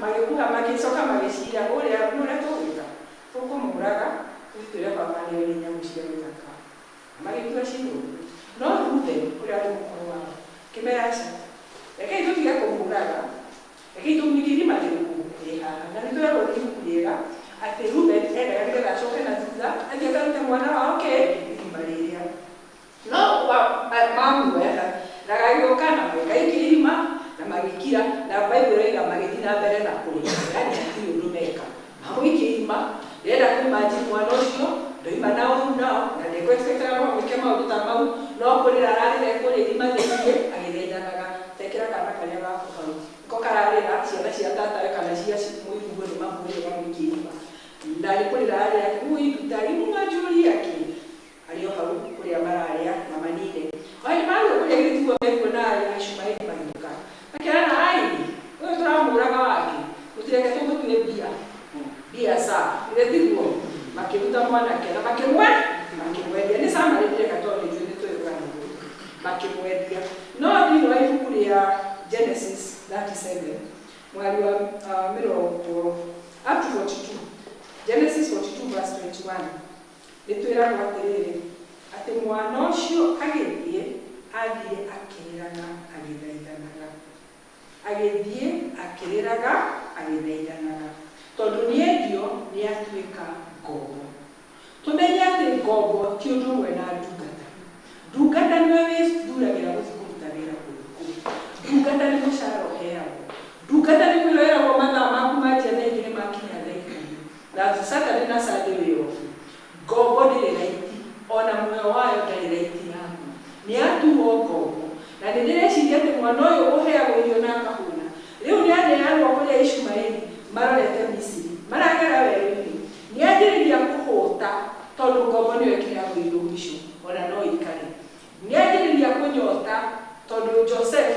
magĩkuha magĩcoka magĩcira ũrĩa nĩ ũrĩa tũgwĩka. Tũkũmũraga, tũthiĩ twĩre baba nĩoire nyamũ cia gĩthaka. Magĩtua cira ũguo. No Reuben ũrĩa warĩ mũkũrũ wao akĩmera aca, rekei tũtige kũmũraga, rekei tũmũikie irima rĩrĩkũ? Rĩ haha. Na nĩ twĩragwo nĩ ibuku rĩega atĩ Reuben endaga nĩgetha acoke na thutha athiĩ akarute mwana wao kĩ? Irima rĩrĩa. No mamuoyaga na gagĩũka na magĩgaikia irima na magĩkira, na Bible ĩroiga magĩthiĩ na mbere na kũrĩa, yaani hatirĩ ũndũ meka. Mamũikia irima, ndĩrenda kũ imagine mwana ũcio ndoima na ũru nao na ndekũ expectaga no mamwĩke maũndũ ta mau, no kũrĩra ararĩra e kũrĩa irima thĩiniĩ agĩthaithanaga, tekĩra kana karĩa gaku hau, nĩko kararĩra, ciana cia tatawe kana cia mũiguo nĩ mamuoire mamũikia irima, na nĩ kũrĩra ararĩra ui ndutai mwanjũria kĩ? Arĩ o hau kũrĩa mararĩa na manine. O hĩndĩ mararĩkia kũrĩa githĩ tiguo mekuona Ishumaeli magĩũka. Makerana, ai, ũyũ tũramũraga wake, mũtireke tũmũtue mbia. Mbia ca, githĩ tiguo? Makĩruta mwanake na makĩmwendia. Nĩ summary ndĩreka tondũ nĩ njũĩ nĩ tũĩ rũgano rũrũ. Makĩmwendia. No thĩinĩ wa ibuku rĩa Genesis 37, mweri wa mĩrongo up to 42, Genesis 42 verse 21, nĩ twĩragwo atĩrĩrĩ, atĩ mwana ũcio agĩthiĩ, athiire akĩrĩraga agĩthaithanaga. Agĩthiĩ akĩrĩraga agĩthaithanaga. Tondũ nĩendio nĩ atuĩka ngombo. Tũmenye atĩ ngombo ti ũndũ ũmwe na ndungata. Ndungata nĩwe wĩthuragĩra gũthiĩ kũruta wĩra kũndũ kũu. Ndungata Ndungata nĩ mũcara ũheagwo. Ndungata nĩ kwĩroreragwo mathaa maku manjia thaa igĩrĩ makinya thaa ikũmi. Na Saturday na Sunday wĩ off. Ngombo ndĩrĩ raiti, ona muoyo wayo ndarĩ raiti yaku. Nĩ atuo ngombo. Na nĩ ndĩreciria atĩ mwana ũyũ ũheagwo irio na akahũna, rĩu nĩ aneanwo kũrĩ Aishumaeli marorete Misiri, maragera werũ-inĩ. Nĩ anjĩrĩria kũhũta tondũ ngombo nĩyo ĩkĩheagwo irio mũico, ona no ĩikare. Nĩ anjĩrĩria kũnyota tondũ Joseph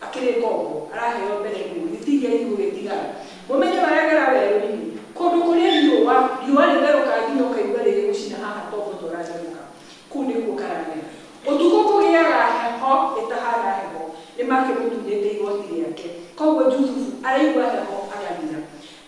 akĩrĩ ngombo, araheo mbere nũ, gĩtingia gĩtigũgĩtigara. Mũmenye maragera werũ-inĩ, kũndũ kũrĩa riũa, riũa rĩtherũkaga nginya ũkaigua rĩgĩgũcina haha tombo ta ũratherũka. Kũu nĩkuo karagera. Ũtukũ kũgĩaga heho ĩtahana heho, nĩ makĩmũtunyĩte igoti rĩake. Koguo Jusufu araigua heho agathira.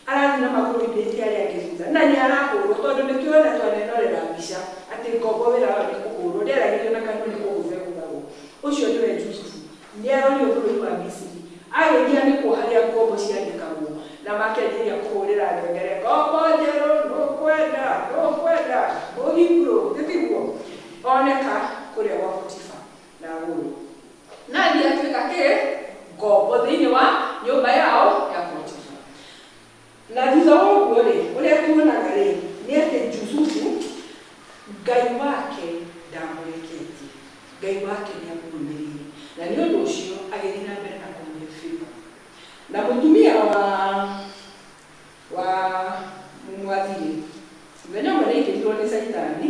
Arathiĩ na magũrũ oimĩte arĩa angĩ thutha, na nĩ arahũrwo tondũ nĩ tũrona twanenorera mbica atĩ ngombo wĩra wayo nĩ kũhũrwo, ndĩaragĩrio na kanua nĩ kũgũthwo ĩgũthagwo. Ũcio nĩwe Jusufu. Nĩ arorio bũrũri wa Misiri. Agĩthiĩ anĩkwo harĩa ngombo cianĩkagwo, na makĩanjĩrĩria kũhũrĩra ngengere, ngombo njerũ, nũkwenda, nũkwenda, mũhiburo, gĩtiguo. Oneka kũrĩa gwa Potifa na agũrwo. Na athiĩ atuĩka kĩ? Ngombo thĩinĩ wa nyũmba yao ya Potifa. Na thutha wa ũguo rĩ, ũrĩa tuonaga rĩ, nĩ atĩ Jusufu, Ngai wake ndamũreketie. Ngai wake nĩ amũrũmĩrĩire. Na nĩ ũndũ ũcio agĩthiĩ na mbere na kũmũhe favor. Na mũtumia wa wa mwathiri, mũthenya ũmwe nĩ aingĩrirwo nĩ Caitani,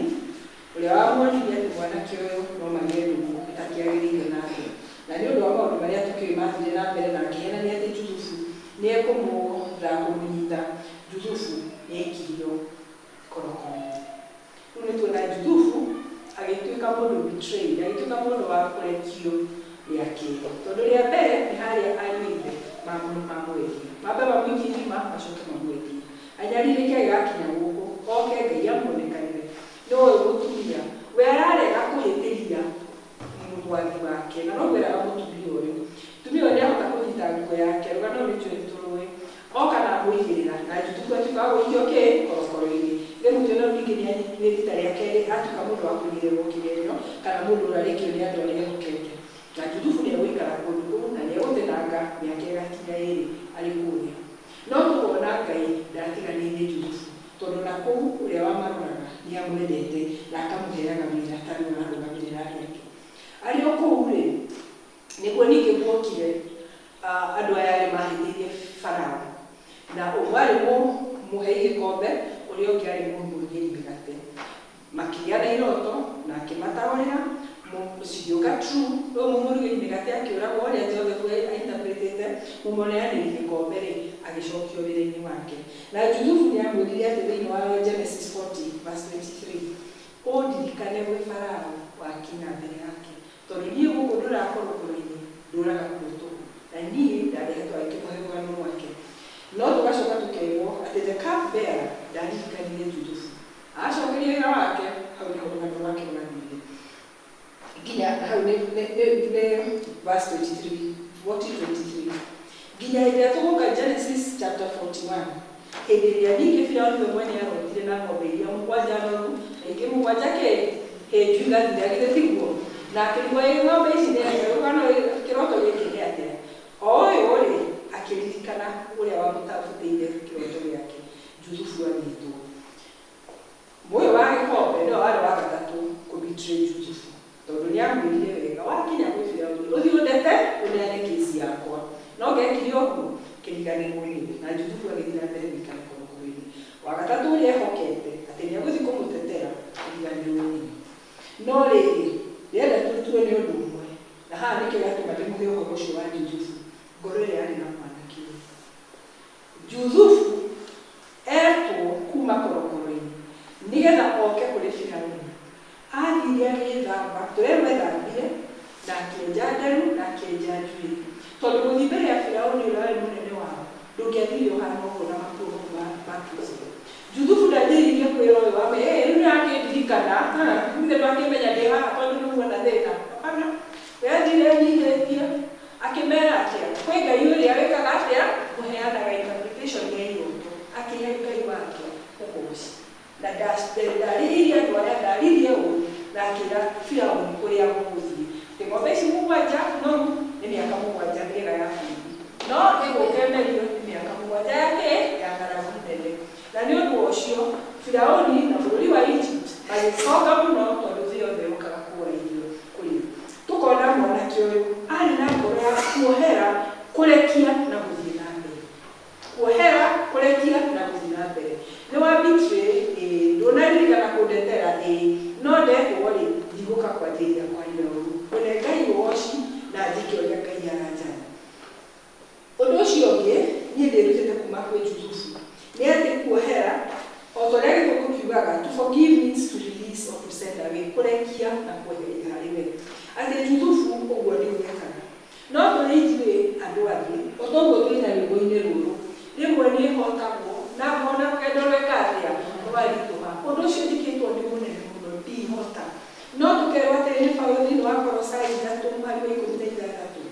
ũrĩa wamuonirie atĩ mwanake ũyũ no magĩe ndũgũ ĩtakĩagĩrĩire nake. Na nĩ ũndũ wa maũndũ marĩa tũkĩũĩ mathire na mbere na akĩhenania atĩ Jusufu nĩ ekũmũtha kũmũnyita, Jusufu nĩ aikirio korokoro-inĩ. Rĩu nĩ tuona Jusufu agĩtuĩka mũndũ betrayed, agĩtuĩka mũndũ wa kũrekio rĩa kerĩ. Tondũ rĩa mbere nĩ harĩa ariũ a ithe mamwendia. Mambe mamũikie irima, macoke mamwendie. Anyarirĩke agĩgakinya gũkũ, oke Ngai amuonekanĩre. Nĩ ũyũ mũtumia, we ararega kũhĩtĩria mwathi wake, na noguo eraga mũtumia ũyũ. Mũtumia ũyũ nĩahota kũnyita nguo yake, rũgano rũrũ nĩ tũrũĩ. Oka na amũigĩrĩra, na Jusufu atuĩka wa gũikio kĩ? Korokoro-inĩ. Rĩu tũĩ ningĩ nĩ rita rĩa kerĩ atuĩka mũndũ wa kũigĩrĩrwo kĩgerio, kana mũndũ ũrarĩkio nĩ andũ arĩa ehokete. Na Jusufu nĩ egũikara kũndũ kũu, na nĩ egũtenanga mĩaka ĩgakinya ĩrĩ arĩ kũrĩa. No tũkona Ngai ndatiganĩirie Jusufu, tondũ na kũu ũrĩa wamaroraga nĩ amwendete na akamũheaga wĩra ta rĩu ararũgamĩrĩra arĩa angĩ. Arĩ o kũu rĩ, nĩguo ningĩ guokire andũ aya arĩa mahĩtĩirie Farao. Na ũmwe arĩ mũhei gĩkombe, ũrĩa ũngĩ arĩ mũmũrugĩri mĩgate. Makĩgĩa na iroto, na akĩmataũrĩra, cigĩũka true, ũyũ mũmũrugĩri mĩgate akĩũragwo ũrĩa Joseph ainterpretĩte, mũmũneanĩri gĩkombe rĩ, agĩcokio wĩra-inĩ wake. Na Jusufu nĩ amwĩrire atĩ thĩinĩ wa Genesis 40 verse 23, ũndirikane gwĩ Farao wakinya mbere yake, tondũ niĩ gũkũ ndũraga korokoro-inĩ, ndũraga kuo tũhũ. Na niĩ ndarehetwo agĩkĩmũhe rũgano rwake. No tũgacoka tũkerwo atĩ the cup bearer ndaririkanire Jusufu. Acokeria wĩra wake, hau nĩho rũgano rwake rwathire. Nginya hau nĩ verse 23, 40:23. Nginya hĩndĩ ĩrĩa tũgũka Genesis chapter 41. Hĩndĩ ĩrĩa ningĩ Firaũni we mwene arotire na ng'ombe iria mũgwanja noru, na ingĩ mũgwanja kĩ? Hĩnju igathira, githĩ tiguo? Na akĩrigwo ĩ ng'ombe ici nĩ atĩa, rũgano kĩroto gĩkĩ nĩ atĩa? O ũyũ rĩ, akĩririkana ũrĩa wamũtabutĩire kĩroto gĩake, Jusufu agĩtwo. Mũyũ wa gĩkombe nĩwe warĩ wa gatatũ kũ-betray Jusufu, tondũ nĩ amwĩrire wega, wakinya gwĩ Firaũni, ũthiĩ ũndete, ũneane kesi yakwa. No ngekire ũguo, kĩriganĩrwo nĩwe. Na Jusufu agĩthiĩ na mbere gũikara korokoro-inĩ. Wa gatatũ ũrĩa ehokete atĩ nĩ egũthiĩ kũmũtetera, kĩriganĩrwo nĩwe. No rĩrĩ, ndĩrenda tũtue nĩ ũndũ ũmwe, na haha nĩkĩo gĩatũma ndĩmũhe ũhoro ũcio wa Jusufu, ngoro ĩrĩa yarĩ na mwanake ũyũ. Jusufu etwo kuma korokoro-inĩ nĩgetha oke kũrĩ Firaũni. Athire agĩĩthamba, tũrerwo ethambire, na akĩenja nderu, na akĩenja njuĩrĩ. Tondũ gũthiĩ mbere ya Firaũni ũrĩa warĩ mũnene wao, ndũngĩathire ũhana ũguo na makuo mau ma prison. Jusufu ndanjĩrĩirie kwĩra ũyũ wa ĩ rĩu nĩũrakĩndirikana, githĩ ndwakĩmenya ndĩ haha tondũ nĩguona thĩna. Hapana, we athire enyihĩtie, akĩmera atĩa, kwĩ Ngai ũrĩa wĩkaga atĩa, ũheanaga interpretation ya iroto, akĩhe Ngai wake ũgoci. Na ndarĩhĩirie andũ aya, ndaririe ũũ, na akĩra Firaũni ũrĩa gũgũthiĩ. Atĩ ng'ombe ici mũgwanja noru, Nĩ mĩaka 7 mĩega ya bũrũri, no ĩgũka ĩmerio nĩ mĩaka 7 yake ya ng'aragu nene. Na nĩ ũndũ ũcio Firauni na bũrũri wa Egypt magĩcoka mũno, tondũ thĩ yothe yũkaga kũgũra irio kũrĩ. Tũkona mwanake ũyũ arĩ na ngoro ya kuohera, kũrekia na gũthiĩ na mbere. Kuohera, kũrekia na gũthiĩ na mbere. Nĩ wa betray, ĩĩ, ndũnaririkana kũndetera, ĩĩ, no ndekwo rĩ, ndigũka kwanjĩrĩria kwaria ũru. Kũne Ngai ũgoci na njĩke ũrĩa Ngai aranjatha. Ũndũ ũcio ũngĩ niĩ ndĩrutĩte kuma kwĩ Jusufu nĩ atĩ kuohera, o ta ũrĩa Gĩthũngũ kiugaga, to forgive means to release or to send away, kũrekia na kweheria harĩ we. Atĩ Jusufu ũguo nĩguo ekaga. No tũrĩ ithuĩ andũ angĩ, o ta ũguo twĩna rwĩmbo-inĩ rũrũ, rĩmwe nĩ hotagwo na ngona rũgendo rweka atĩa, rwaritũha. Ũndũ ũcio njĩkĩtwo nĩ mũnene mũno, ndihota. No tũkerwo atĩrĩ nĩ Paulo thĩinĩ wa Kolosai 3 mũhari wa 16,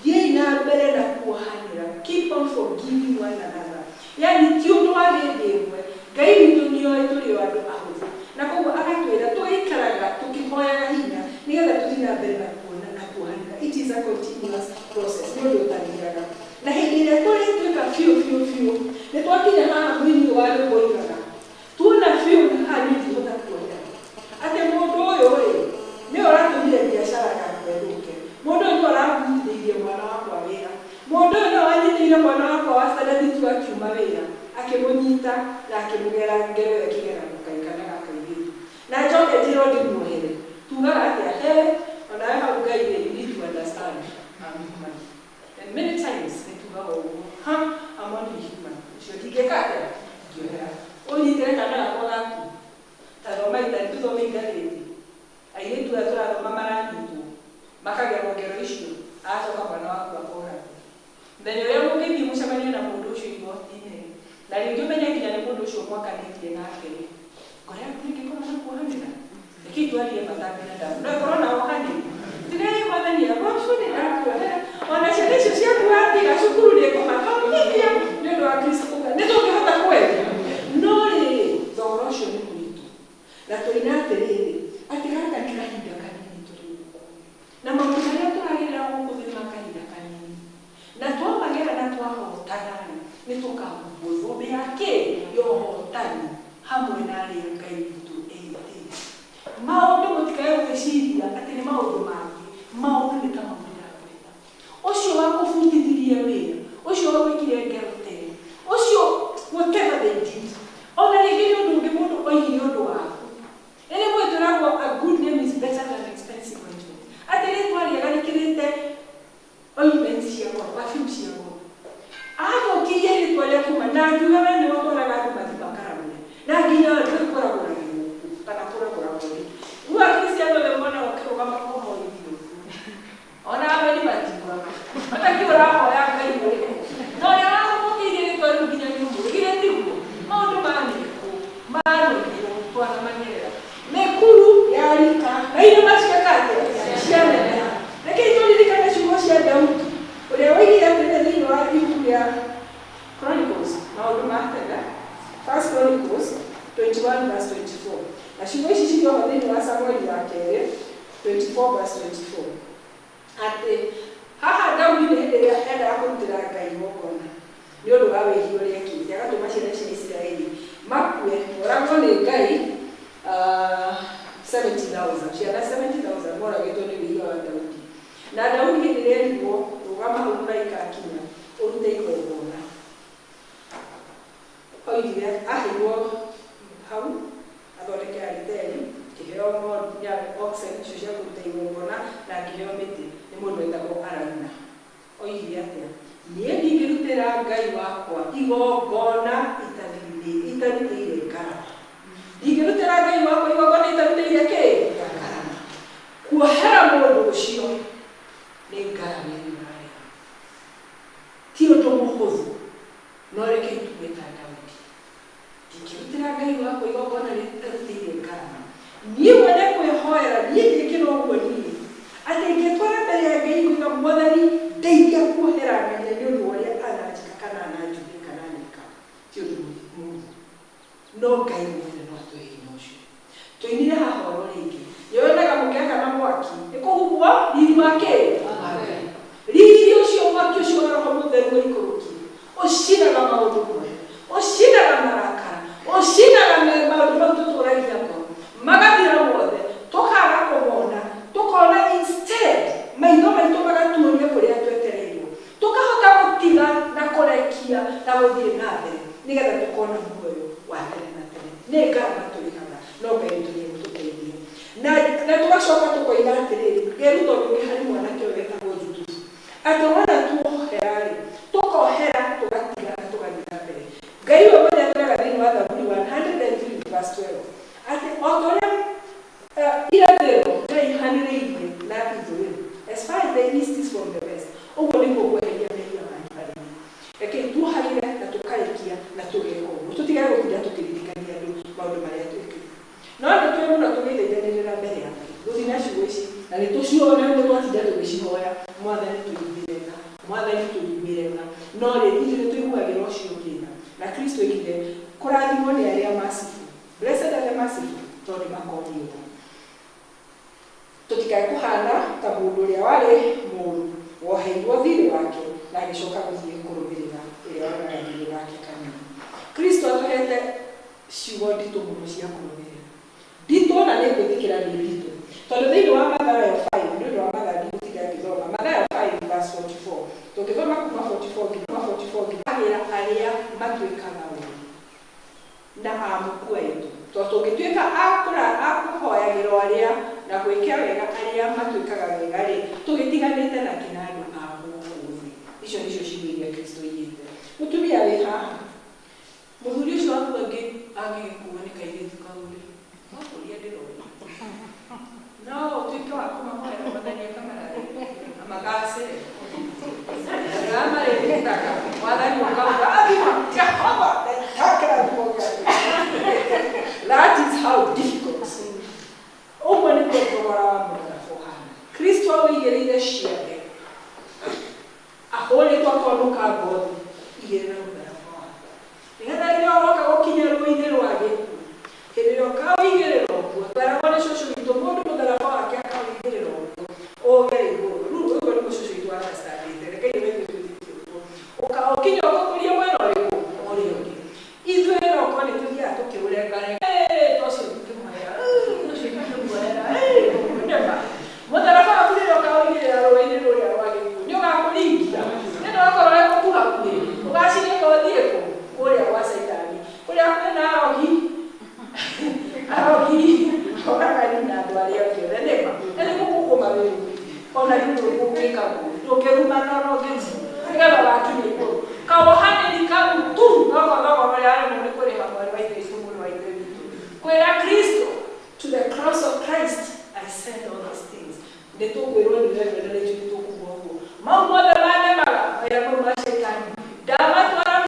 thiĩi na mbere na kuohanĩra, keep on forgiving one another. Yani ti ũndũ wa hĩndĩ ĩmwe. Ngai witũ nĩoĩ tũrĩ o andũ ahũthũ, na koguo agatwĩra tũgaikaraga tũkĩhoyaga hinya nĩgetha tũthiĩ na mbere na kuona na kuohanĩra. It is a continuous process, nĩ ũndũ ũtathiraga. Na hĩndĩ ĩrĩa tũrĩtuĩka biũ biũ biũ nĩ twakinya haha mũini wa rwĩmbo oigaga, tuona biũ haha niĩ ndihota kuohera, atĩ mũndũ ũyũ rĩ, nĩwe ũratũmire biacara yakwa ĩthũke, mũndũ ũyũ nĩwe ũrahutithĩirie mwana wakwa wĩra, mũndũ ũyũ nĩwe wanyitĩire mwana wakwa wa standard 2 akiuma wĩra, akĩmũnyita na akĩmũgera ngero ĩyo ĩkĩgeragwo kaĩ kana gaka kairĩtu, na njoke njĩrwo ndĩmuohere. Tugaga atĩa? He onawe hau Ngai rĩ, you need to understand I'm human. And many times nĩ tugaga ũguo, ha, I'm only human, ũcio ndingĩka atĩa, ndingĩohera. Ũnyitĩre kana gakwa gaku, ta thoma itari, tũthome igathĩti, airĩtu aya tũrathoma maranyitwo makagerwo ngero icio, agacoka mwana waku akoragwo. Mũthenya ũrĩa mũngĩthiĩ mũcemanie na mũndũ ũcio igoti-inĩ, na rĩngĩ ũmenye nginya nĩ mũndũ ũcio mwakanĩtie nake rĩ, ngoro yaku nĩngĩkorwo na kuohanĩra? Rekei twarie mata binadamu, no ĩkorwo na wohanĩri. Tigai Mwathani agocwo, nĩ ndakuohera. Ona ciana icio ciaku watiga cukuru nĩ ngũmathomithia nĩ ũndũ wa Kristo kuga nĩ tũngĩhota kwendia. No rĩrĩ, thogora ũcio nĩ mũritũ. Na tũina atĩrĩrĩ, atĩ gaka nĩ kahinda kanini tũrĩ gũkũ, na maũndũ marĩa tũragerera gũkũ thĩ ma kahinda kanini, na twamagera na twahotana-rĩ, nĩ tũkahumbwo thũmbĩ ya kĩ ya ũhotani hamwe na arĩa Ngai witũ ehĩtĩte. Maũndũ mũtikae gwĩciria atĩ nĩ maũndũ mangĩ, maũndũ nĩ ta mau ndĩrakwĩra. Ũcio wakũbutithirie wĩra, ũcio wagwĩkire ngero tene, ũcio, whatever they did, ona rĩngĩ nĩ ũndũ ũngĩ mũndũ oigire ũndũ waku. Rĩmwe twĩragwo a good name is better than expensive ointment, atĩ rĩtwa rĩega rĩkĩrĩte ointment cia goro, perfume cia goro. Athũkirie rĩtwa rĩaku ma, na akiuga we nĩwe ũtwaraga andũ mathiĩ makaragũre, na nginya ndũĩ kũragũra gũkũ kana kũragũra ng'ondu. Rĩu Akristiano othe monaga ũkĩrũgama kũhoithio, ona ameni matiugaga ata kĩ ũrahoya Ngai ũrĩkũ, na ũrĩa wagũthũkĩirie rĩtwa rĩu nginya nĩ ũmũĩ. Githĩ tiguo maũndũ manĩkũ manĩkũ twanamagerera mĩkuru ya rika na irĩma cieka atĩa, cianeneha. Rekei tũririkane ciugo cia Daudi ũrĩa woigire atĩrĩ thĩinĩ wa ibuku rĩa Chronicles, maũndũ ma tene, First Chronicles 21 verse 24, na ciugo ici cirĩ oho thĩinĩ wa Samueli wa kerĩ 24 verse 24, atĩ haha Daudi nĩ hĩndĩ ĩrĩa endaga kũrutĩra Ngai igongona nĩ ũndũ wa wĩhia ũrĩa ekĩte, agatũma ciana cia Isiraeli makue, moragwo nĩ Ngai, 70,000, ciana 70,000 moragĩtwo nĩ wĩhia wa Daudi. Na Daudi hĩndĩ ĩrĩa erirwo, rũgama hau mũraika akinya ũrute igongona, oigire, aheirwo hau athondeke ariteri, kĩheo ng'ondu ya oxen icio cia kũruta igongona, na akĩheo mĩtĩ nĩ mũndũ wetagwo Arauna. Oigire atĩa? Niĩ ndingĩrutĩra Ngai wakwa igongona itarutĩire ngarama. Ndingĩrutĩra Ngai wakwa igongona itarutĩire kĩ ngarama. Kuohera mũndũ ũcio nĩ ngarama ĩrĩa ũrarĩha, ti ũndũ mũhũthũ. No rekei tuge ta Daudi, ndingĩrutĩra Ngai wakwa igongona rĩtarutĩire ngarama. Niĩ mwene kwĩhoera, niĩ ngĩkĩra ũguo, niĩ atĩ ngĩtwara mbere ya Ngai nguga, Mwathani, ndeithia kuohera ng'ania nĩ ũndũ wa ũrĩa ananjĩka kana ananjugire kana aneka, ti ũndũ mũhũthũ. No Ngai mwene no atũhe hinya ũcio. Tũinire haha oro rĩngĩ, nĩyonaga mũkĩakana mwaki nĩ kũhuhwo riri wa kĩ wa Ngai. Ũcinaga maũndũ mothe, ũcinaga marakara, ũcinaga maũndũ mau tũtũragia ngoro, magathira mothe, tũkaga kũmona, tũkona instead maitho maitũ magatuonia kũrĩa twetereirwo, tũkahota gũtiga na kũrekia na gũthiĩ na mbere nĩgetha tũkona muoyo wa tene na tene. Nĩ ngarama tũrĩhaga, no Ngai witũ nĩ egũtũteithia. Na tũgacoka tũkoiga atĩrĩrĩ, ngeruta ũndũ ũngĩ harĩ mwanake ũyũ wetagwo Juthufu, atĩ wona tuohera-rĩ, tũkohera tũgatiga na tũgathiĩ na mbere. Ngai we mwene atwĩraga thĩinĩ wa Thaburi 103 verse 12 atĩ o ta ũrĩa irathĩro rĩraihanĩrĩirie na ithũĩro, as far as the east is from the west, ũguo nĩguo ngweheria mehia manyu harĩ niĩ. Rekei tuohagĩre na tũkarĩkia na tũgeka ũguo, tũtigage gũtinda tũkĩririkania andũ maũndũ marĩa twĩkĩte. No nĩ tũĩ mũno tũgĩthaithanĩrĩra mbere ya Ngai gũthiĩ na ciugo ici, na nĩ tũciona nĩ twatinda tũgĩcihoya, Mwathani tũiguĩre tha, Mwathani tũiguĩre tha. No rĩrĩ, ithuĩ nĩ tũiguagĩra ũcio ũngĩ tha. Na Kristo oigire, kũrathimwo nĩ arĩa merciful. Blessed are the merciful, tondũ nĩ makonio tha. Tũtikae kũhana ta mũndũ ũrĩa warĩ mũũru, woheirwo thiirĩ wake na agĩcoka gũthiĩ kũrũmĩrĩra ũrĩa wonaga thiirĩ wake kanini. Kristo atũhete ciugo nditũ mũno cia kũrũmĩrĩra. Nditũ na nĩ ngwĩtĩkĩra nĩ nditũ. Tondũ thĩinĩ wa Mathayo 5, nĩ ũndũ wa mathaa ndigũtinda ngĩthoma, Mathayo 5 verse 44, tũngĩthoma kuma 44 nginya 44 nginya agĩra arĩa matwĩkaga ũũru na amuku aitũ. Tondũ tũngĩtuĩka a kũhoyagĩra o arĩa na gwĩka wega arĩa matwĩkaga wega-rĩ, tũgĩtiganĩte nakĩ na andũ a gũkũ thĩ? Icio nĩcio ciugo iria Kristo oigĩte. Mũtumia wĩ haha, mũthuri ũcio waku angĩgĩkuo nĩ kairĩtu kau-rĩ, no kũria ndĩroria. No ũtuĩke wa kũmahoera Mwathani akamarathime na magacĩre. Arĩa marĩrutaga Mwathani ũkauga athima Jehova ndakĩrathimo gĩaku. That is how difficult. Ũguo nĩguo thogora wa mũtharaba ũhana. Kristo awĩigĩrĩire ciande, ahũrĩtwo akonũka ngothi, igĩrĩra mũtharaba waku. Nĩgetha rĩrĩa ũroka gũkinya rũĩ-inĩ rwa gĩkuũ, hĩndĩ ĩrĩa ũkawĩigĩrĩra ũguo, tweragwo nĩ cũcũ witũ, mũndũ mũtharaba wake akawĩigĩrĩra ũguo, ũgere igũrũ. Rĩu ũguo nĩguo cũcũ witũ understandĩte. Rekei ona ithuĩ twĩtĩkie ũguo. Ũkaũkinya ũgũkũria mwena ũrĩkũ? Ũrĩa ũngĩ. Ithuĩ no korwo nĩ tũthiaga tũkĩũrengarenga, to ũcio ndingĩmuoera, ũcio ndingĩmuoera, nĩma. Mũtharaba waku rĩrĩa ũkaũigĩrĩra rũĩ-inĩ rũrĩa rwa gĩkuũ, nĩ ũgakũringia. Nĩ ũndũ wakorwo wĩ gũkuhakuhĩ, ũgacinĩka ũthiĩ kũ? Kũrĩa gwa Caitani. Kũrĩa kwĩna arogi, arogi, oragani na andũ arĩa angĩ othe, nĩma. Na nĩ gũkũkũma wĩ wiki. Ona rĩu ndũgũgĩka ũguo, ndũngĩrumana ona ũngĩrumwo, nĩgetha ũgakinya igũrũ. Kawohanĩri kau tu noko thogora ũrĩa waremwo nĩ kũrĩha mwarĩ wa Ithe witũ, mũrũ wa Ithe witũ. Kwĩra Kristo, to the cross of Christ I send all these things. Nĩ tũkwĩrwo nĩ Reverend na ithuĩ nĩ tũkuga ũguo. Mau mothe manemaga, mawĩra mau ma Caitani, ndamatwara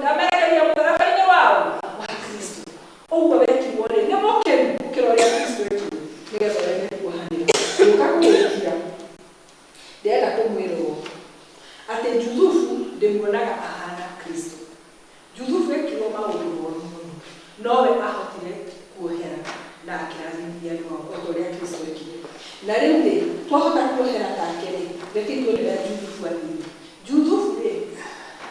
ndamerekeria mũtharaba-inĩ wao wa Kristo. Ũguo wekirwo rĩ, nĩ mũkĩru gũkĩra ũrĩa Kristo ekirwo, nĩgetha ũreme kuohanĩra. Ngũka kũrĩkia, ndĩrenda kũmwĩra ũũ, atĩ Juthufu ndĩmuonaga ahana Kristo. Juthufu ekirwo maũndũ moru mũno, nowe ahotire kuohera na akĩrathimithia andũ ao o ta ũrĩa Kristo ekire. Na rĩu rĩ, twahota kuohera take rĩ, rekei tuone ũrĩa Juthufu athire. Juthufu rĩ,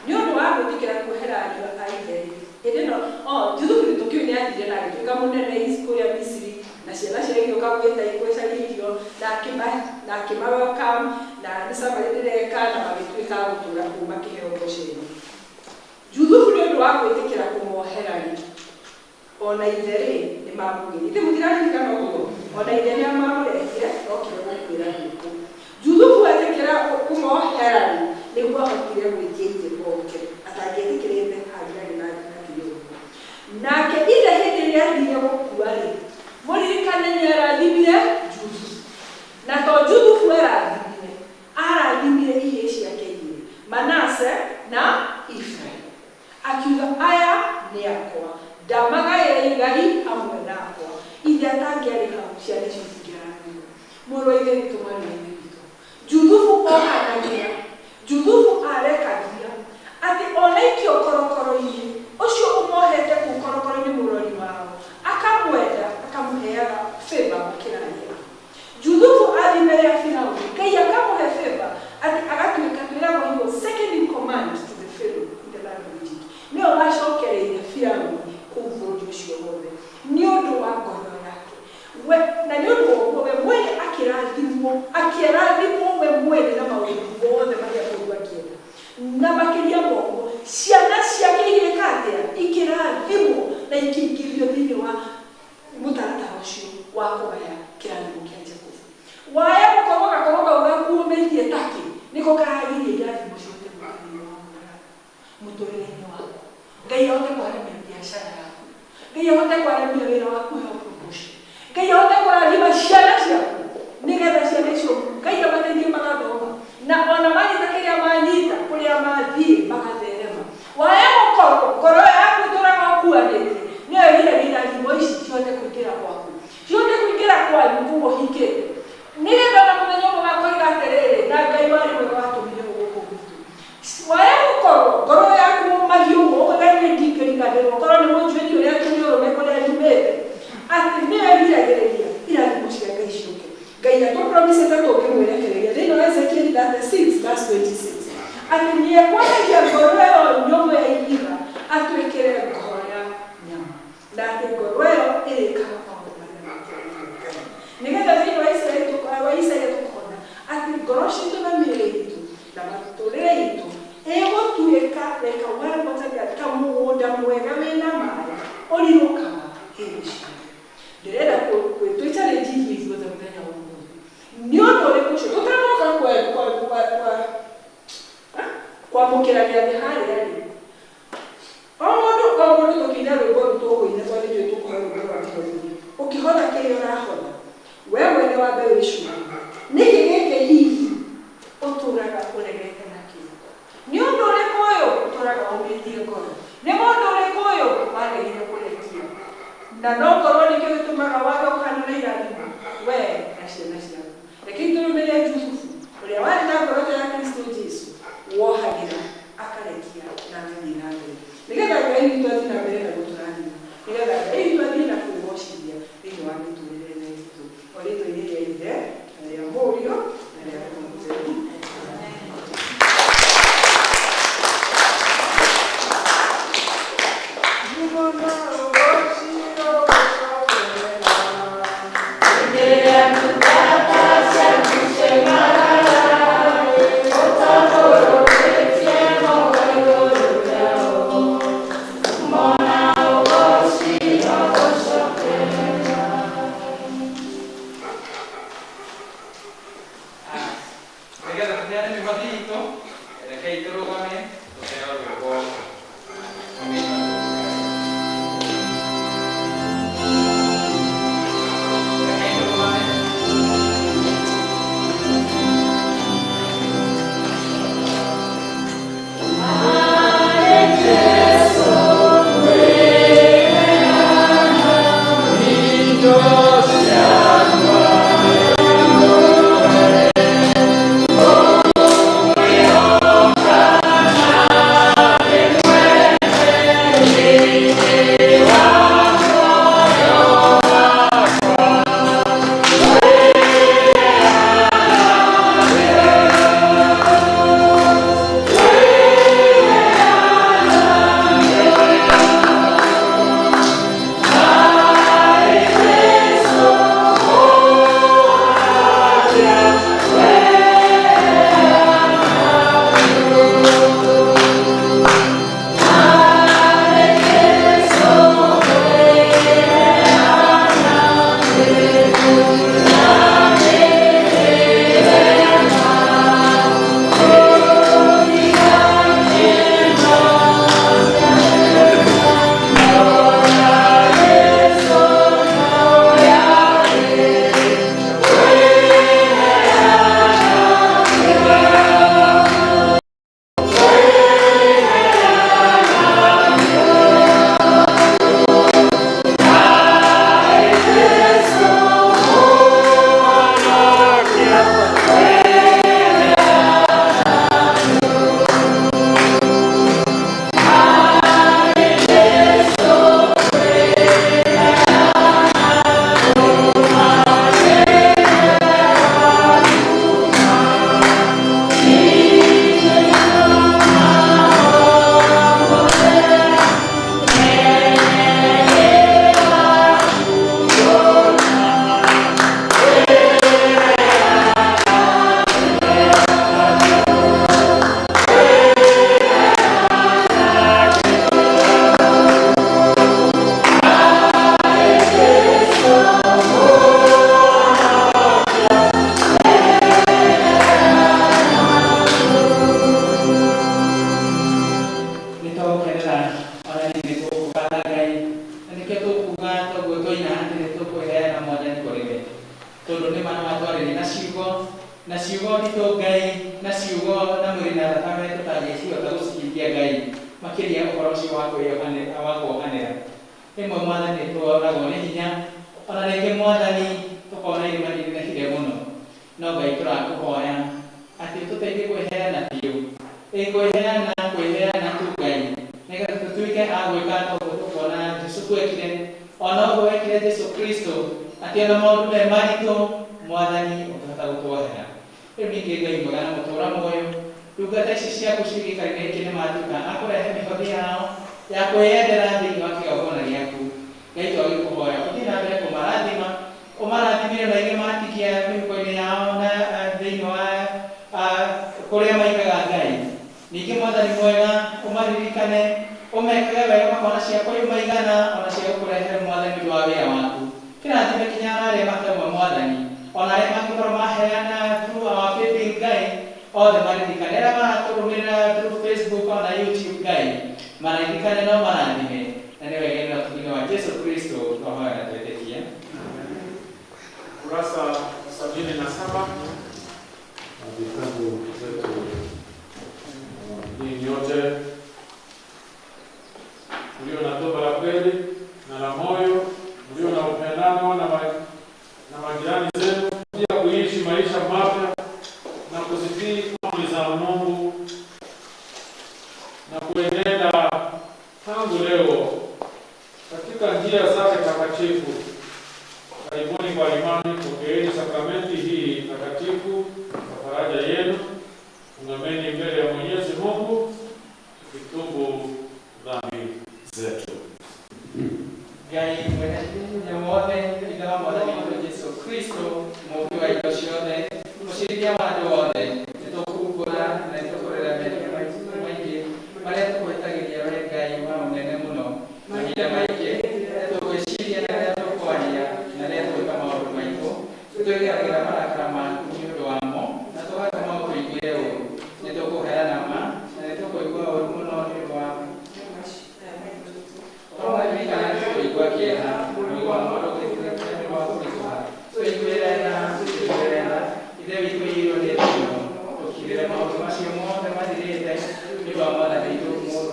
nĩ ũndũ wa gwĩtĩkĩra kuohera ariũ a ithe rĩ, hĩndĩ ĩno, oh, Juthufu nĩ tũkĩũĩ nĩ athire na agĩtuĩka mũnene kũrĩa Misiri, na ciana ciake igĩũka gwĩcaria irio, na akĩma na akĩma welcome, na nĩ summary ndĩreka, na magĩtuĩka a gũtũũra kũu makĩheo Gosheni. Juthufu nĩ ũndũ wa gwĩtĩkĩra kũmohera rĩ, ona ithe rĩ, nĩ mamũgĩrire. Ithe mũtiraririkana ũguo? Ona ithe nĩ amamũrehire, okire gũkuĩra gũkũ. Juthufu etĩkĩra kũmohera rĩ, nĩguo ahotire gwĩtia ithe oke. Atangĩetĩkĩrĩte, angĩarĩ na akĩrĩ ũguo. Nake ithe hĩndĩ ĩrĩa athire gũkua rĩ, mũririkane nĩ arathimire Juthufu. Na to Juthufu arathimire, arathimire ihĩĩ ciake igĩrĩ, Manase na Ephraim. Akiuga, aya nĩ akwa, ndamagaĩra igai hamwe nakwa. Ithe atangĩarĩ hau, ciana icio itingĩarathirwo. Mũrũ wa Ithe witũ, mwarĩ wa Ithe witũ, Juthufu ohanagĩra, Juthufu arekagia atĩ ona aikio korokoro-inĩ, ũcio ũmohete kũu korokoro-inĩ mũrori wao, akamwenda, akamũheaga favor gũkĩra arĩa angĩ. Juthufu athiĩ mbere ya Firauni, Ngai akamũhe favor atĩ agatuĩka, twĩragwo he was second in command to the Pharaoh in the land of Mũtũrĩre-inĩ waku. Ngai ahote kwaramia biacara yaku. Ngai ahote kwaramia wĩra waku heo promotion. Ngai ahote kũrathima ciana ciaku nĩgetha ciana icio Ngai amateithie magathoma na ona manyita kĩrĩa manyita kũrĩa mathiĩ magatherema. Waya gũkorwo ngoro yaku ĩtũraga ũkuanĩtie nĩyo ĩgiragia irathimo ici cihote kũingĩra gwaku, cihote kũingĩra kwanyu kũu ũhikĩte, nĩgetha ona mũthenya ũmwe makoiga atĩrĩrĩ, na Ngai warĩ mwega watũmire gũkũ gwitũ. Waya gũkorwo ngoro yaku mahiũ ũguo ũkoiga niĩ ndingĩriganĩrwo korwo nĩ mũnjuĩri ũrĩa tũrĩ ũrũme kũrĩa nyumĩte, atĩ nĩyo ĩgiragĩrĩria irathimo cia Ngai ciũke. Ngai atũpromisĩte tũngĩmwĩrekereria thĩinĩ wa Ezekiel 36 verse 26 atĩ nĩekwaragia ngoro ĩyo nyũmũ ya ihiga atwĩkĩre ngoro ya nyama, na atĩ ngoro ĩyo ĩrĩkaga maũndũ marĩa makenagia Ngai. Nĩgetha thĩinĩ wa Isiraeli wa Isaia tũkona atĩ ngoro citũ na mĩĩrĩ itũ na matũrĩre itũ ĩgũtuĩka like a well watered garden, ta mũgũnda mwega wĩna maĩ ũrirũkaga hĩndĩ ciothe. Ndĩrenda twĩ challenge ithuĩ ithuothe mũthenya wa ũmũthĩ. Nĩ ũndũ ũrĩkũ ũcio tũtanoka kwamũkĩra gĩathĩ harĩa rĩ, o mũndũ o mũndũ tũkĩina rwĩmbo rũu tũkũina tondũ nĩ tũkũhe rwĩmbo rwa kĩhoti, ũkĩhotha kĩrĩa ũrahotha, we mwene wambe wĩcũranie, nĩkĩ gĩkĩ hihi ũtũraga ũregete nakĩo? Nĩ ũndũ ũrĩkũ ũyũ ũtũraga ũmĩtie ngoro? Nĩ mũndũ ũrĩkũ ũyũ waregire kũrekia? Na no korwo nĩkĩo gĩtũmaga wage kũhanwo na irathimo, we na ciana ciaku. Rekei tũrũmĩrĩre Jusufu, ũrĩa warĩ na ngoro ta ya Kristo Jesu, wohagĩra, akarekia na agathiĩ na mbere. Nĩgetha Ngai witũ athiĩ na mbere na gũtũrathima, nĩgetha Ngai witũ athiĩ na kwĩgocithia thĩinĩ wa mĩtũrĩre ĩno itũ. O rĩtwa-inĩ rĩa Ithe, na rĩa Mũriũ, na rĩa Roho Mũtheru. Ciugo nditũ Ngai na ciugo na mwĩrĩ na thakame tũtangĩcihota gũcihingia Ngai makĩria ũhoro ũcio wa kuohanĩra. Rĩmwe Mwathani nĩtũoragwo nĩ hinya, ona rĩngĩ Mwathani tũkona irima rĩnenehire mũno, no Ngai tũrakũhoya atĩ ũtũteithie kwĩheana biũ, ĩ kwĩheana tu Ngai, nĩgetha tũtuĩke a gwĩka ta ũguo tũkuona Jesũ twekire, ona ũguo wekire Jesũ Kristo, atĩ ona maũndũ me maritũ Mwathani ũkĩhota gũtuohera. Rĩu ningĩ Ngai mwega na mũtũũra muoyo, ndungata ici ciaku ciĩ gĩikaro-inĩ gĩkĩ nĩmatuĩka a kũrehe mĩhothi yao ya kwĩyendera thĩinĩ wa kĩgongona gĩaku. Ngai twagĩkũhoya ũthiĩ na mbere kũmarathima, ũmarathimire na iria matigia mĩhuko-inĩ yao na thĩinĩ wa kũrĩa maigaga Ngai. Ningĩ Mwathani mwega ũmaririkane, ũmekage wega makona cia kũrĩma igana ona cia gũkũrehere Mwathani ũndũ wa wĩra waku. Kĩrathime kinya arĩa matemwe Mwathani, ona arĩa mangĩkorwo maheana through our PayPal Ngai, othe maririkane, arĩa maratũrũmĩrĩra through Facebook ona YouTube Ngai, maririkane no marathime, na nĩ wega na ũtugi wa Jesu Kristo twahoya na twĩtĩkie. Kurasa 77 na vitabu zetu ninyi nyote mlio na toba la kweli na la moyo, mlio na upendano na majirani zenu, pia kuishi maisha mapya na kuzitii amri za Mungu na kuenenda tangu leo katika njia zake takatifu. Karibuni kwa imani, pokeeni sakramenti hii takatifu kwa faraja yenu. Ungameni mbele ya Mwenyezi Mungu tukitubu dhambi zetu. Ngai mwene hinya wothe, Ithe wa Mwathani witũ Jesũ Kristo, Mũũmbi wa indo ciothe, mũcirithia wa andũ othe, nĩtũkumbũra na nĩtũkũrĩra mehia maitũ maingĩ marĩa tũkũhĩtagĩria we Ngai wa ũnene mũno. Mahinda maingĩ rĩrĩa tũgwĩciria na rĩrĩa tũkwaria na rĩrĩa tũgwĩka maũndũ maitũ, nĩtwĩgeragĩra marakara maku nĩ ũndũ wamo na tũgatũma ũtũiguĩre ũũru. Nĩtũkũheana ma na nĩtũkũigua ũũru mũno nĩ ũndũ wa tũraririkana nĩtũkũigua kĩeha, kũigua mũndũ ũkĩtigĩra wa kũritũha. Tũiguĩre tha, tũiguĩre tha, Ithe witũ ũiyũirwo nĩ tha mũno. Tũkirĩre maũndũ macio mothe mathirĩte nĩ ũndũ wa Mwathani witũ mũũru.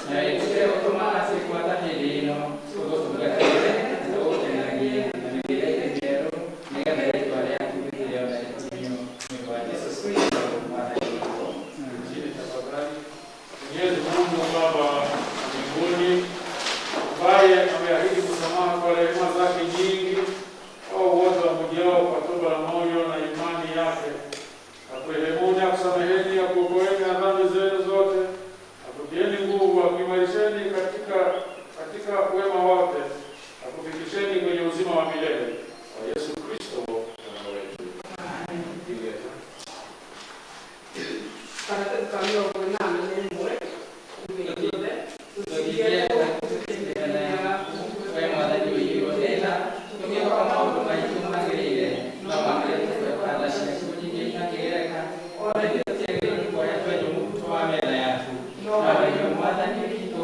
Na wĩtĩkĩre gũtũma atĩ gwata hĩndĩ ĩno tũgũtungatĩre na tũgũkenagie na mĩthiĩre mĩerũ nĩgetha rĩĩtwa rĩaku rĩtĩĩo na rĩkumio nĩ ũndũ wa Jesũ Kristo Mwathani witũ. Chini tafadhali. Mwenyezi Mungu Baba wa mbinguni, ambaye ameahidi msamaha kwa rehema zake nyingi au wote wamujao kwa toba la moyo na imani yake, akurehemuni, akusameheni, akuokoeni na dhambi zenu zote, akutieni nguvu, akuimarisheni katika wema wote, akufikisheni kwenye uzima wa milele kwa Yesu Kristo Bwana wetu. Karatathi ka 81 ithuothe Tũthiĩ we Mwathani ũiyũirwo nĩ tha, tũngĩhoka maũndũ maitũ magĩrĩire, no magĩrĩire tweka tha ciaku nyingĩ itangĩgereka, ona ithuĩ tũtiagĩrĩirwo nĩ kuoya twenyũ mũbuto wa metha yaku. No wee Mwathani witũ,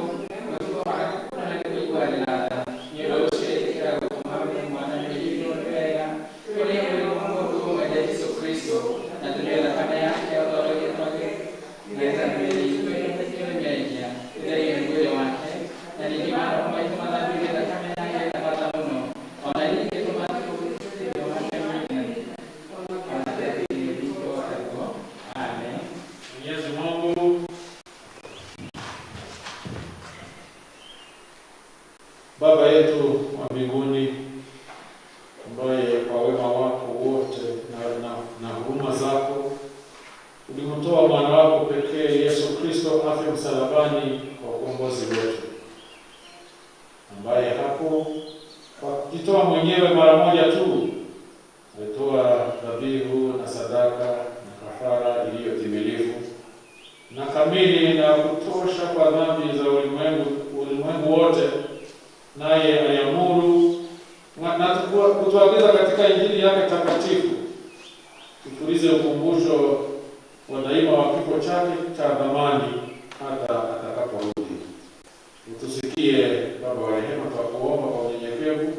mũtugo wa na nĩ kũiguanĩra tha. Nĩ ũndũ ũcio ĩtĩkĩra gũtũma we Mwathani ũiyũirwo nĩ wega, tũrĩe mwĩrĩ wa mũndũ ũmwe Jesũ Kristo, na tũnyue thakame yake o ta ũrĩa twagĩrĩire mĩĩrĩ itũ ĩrĩa nĩ mehia, ĩtherie mwĩrĩ wake, na ningĩ maroho maitũ mathambio nĩ thakame yake ĩna bata mũno, ona ningĩ tũma tũũrĩre wake mwene, ona thĩinĩ witũ o taguo. Amen. Mwenyezi Mungu Baba yetu wa mbinguni, ambaye kwa wema wako wote na huruma zako ulimtoa mwana wako pekee Yesu Kristo afe msalabani kwa ukombozi wetu, ambaye hapo kwa kujitoa mwenyewe mara moja tu alitoa dhabihu na sadaka na kafara iliyotimilifu na kamili na kutosha kwa dhambi za ulimwengu wote, naye aliamuru na kutuagiza katika Injili yake takatifu tufulize ukumbusho wa daima wa kifo chake cha thamani hata atakaporudi. Utusikie Baba wa rehema, twakuomba kwa unyenyekevu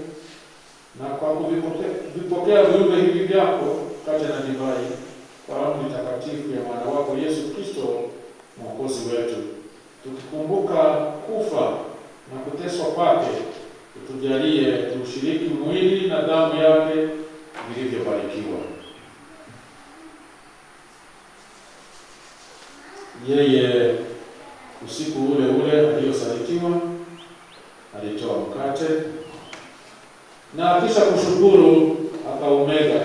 na kwa kuvipokea viumbe hivi vyako, mkate na divai, takatifu ya mwana wako Yesu Kristo Mwokozi wetu, tukikumbuka kufa na kuteswa kwake, utujalie tuushiriki mwili na damu yake vilivyobarikiwa. Yeye usiku ule ule aliyosalitiwa alitoa mkate na kisha kushukuru akaumega,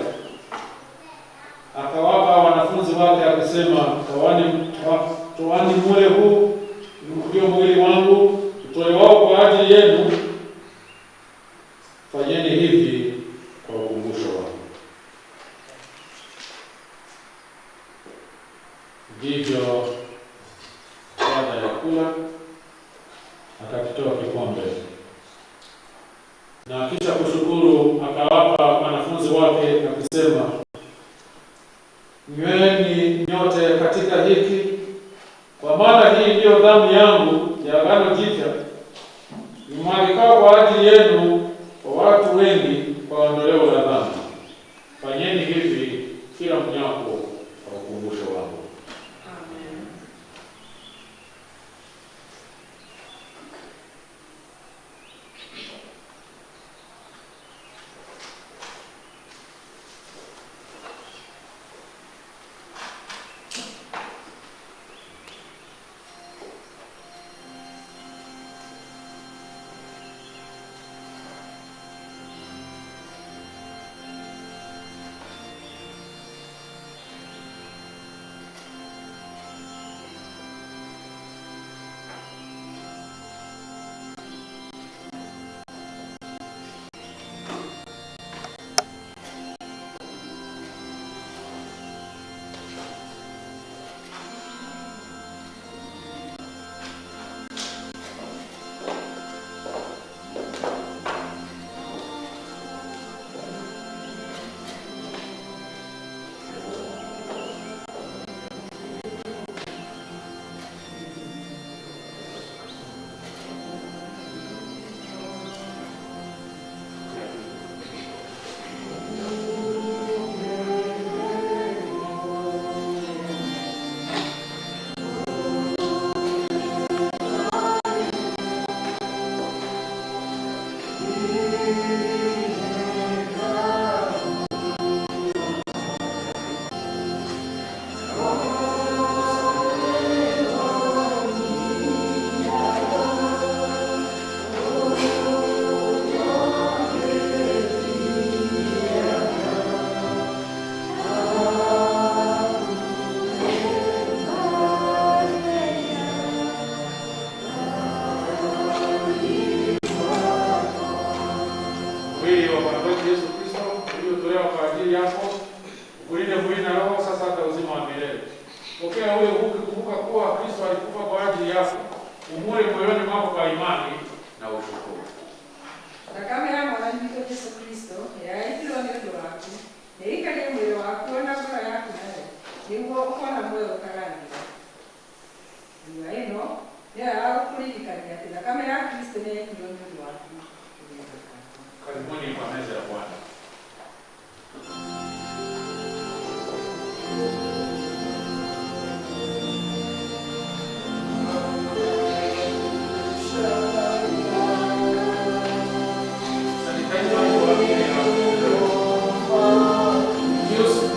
akawapa wanafunzi wake akisema, toani mule, huu ndio mwili wangu utolewao kwa ajili yenu, fanyeni hivi kwa ukumbusho wangu. Vivyo baada ya kula akakitoa kikombe na kisha kushukuru akawapa wanafunzi wake akisema, nyweni nyote katika hiki, kwa maana hii ndiyo damu yangu ya agano jipya, imwagikao kwa ajili yenu kwa watu wengi kwa ondoleo la dhambi. Fanyeni hivi kila mnywapo kwa ukumbusho wangu. Amen. Mwili wa Bwana wetu Yesu Kristo uliotolewa kwa ajili yako, ukulinde mwili na roho sasa hata uzima wa milele. Pokea huyo huku ukikumbuka kuwa Kristo alikufa kwa ajili yako, umule moyoni mwako kwa imani na ushukuru. Thakame ya Mwathani witũ Jesũ Kristo ĩrĩa yaitirwo nĩ ũndũ waku nĩ ĩikarie mwĩrĩ waku na ngoro yaku nayo nĩguo ũkona muoyo ũtagathira. Ndua ĩno nĩyo ya gũkũririkania atĩ thakame ya Kristo nĩ yaitirwo nĩ ũndũ waku. Karibuni kwa meza ya Bwana. Sanitize kwa ajili ya Yusuf.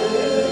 Thank you.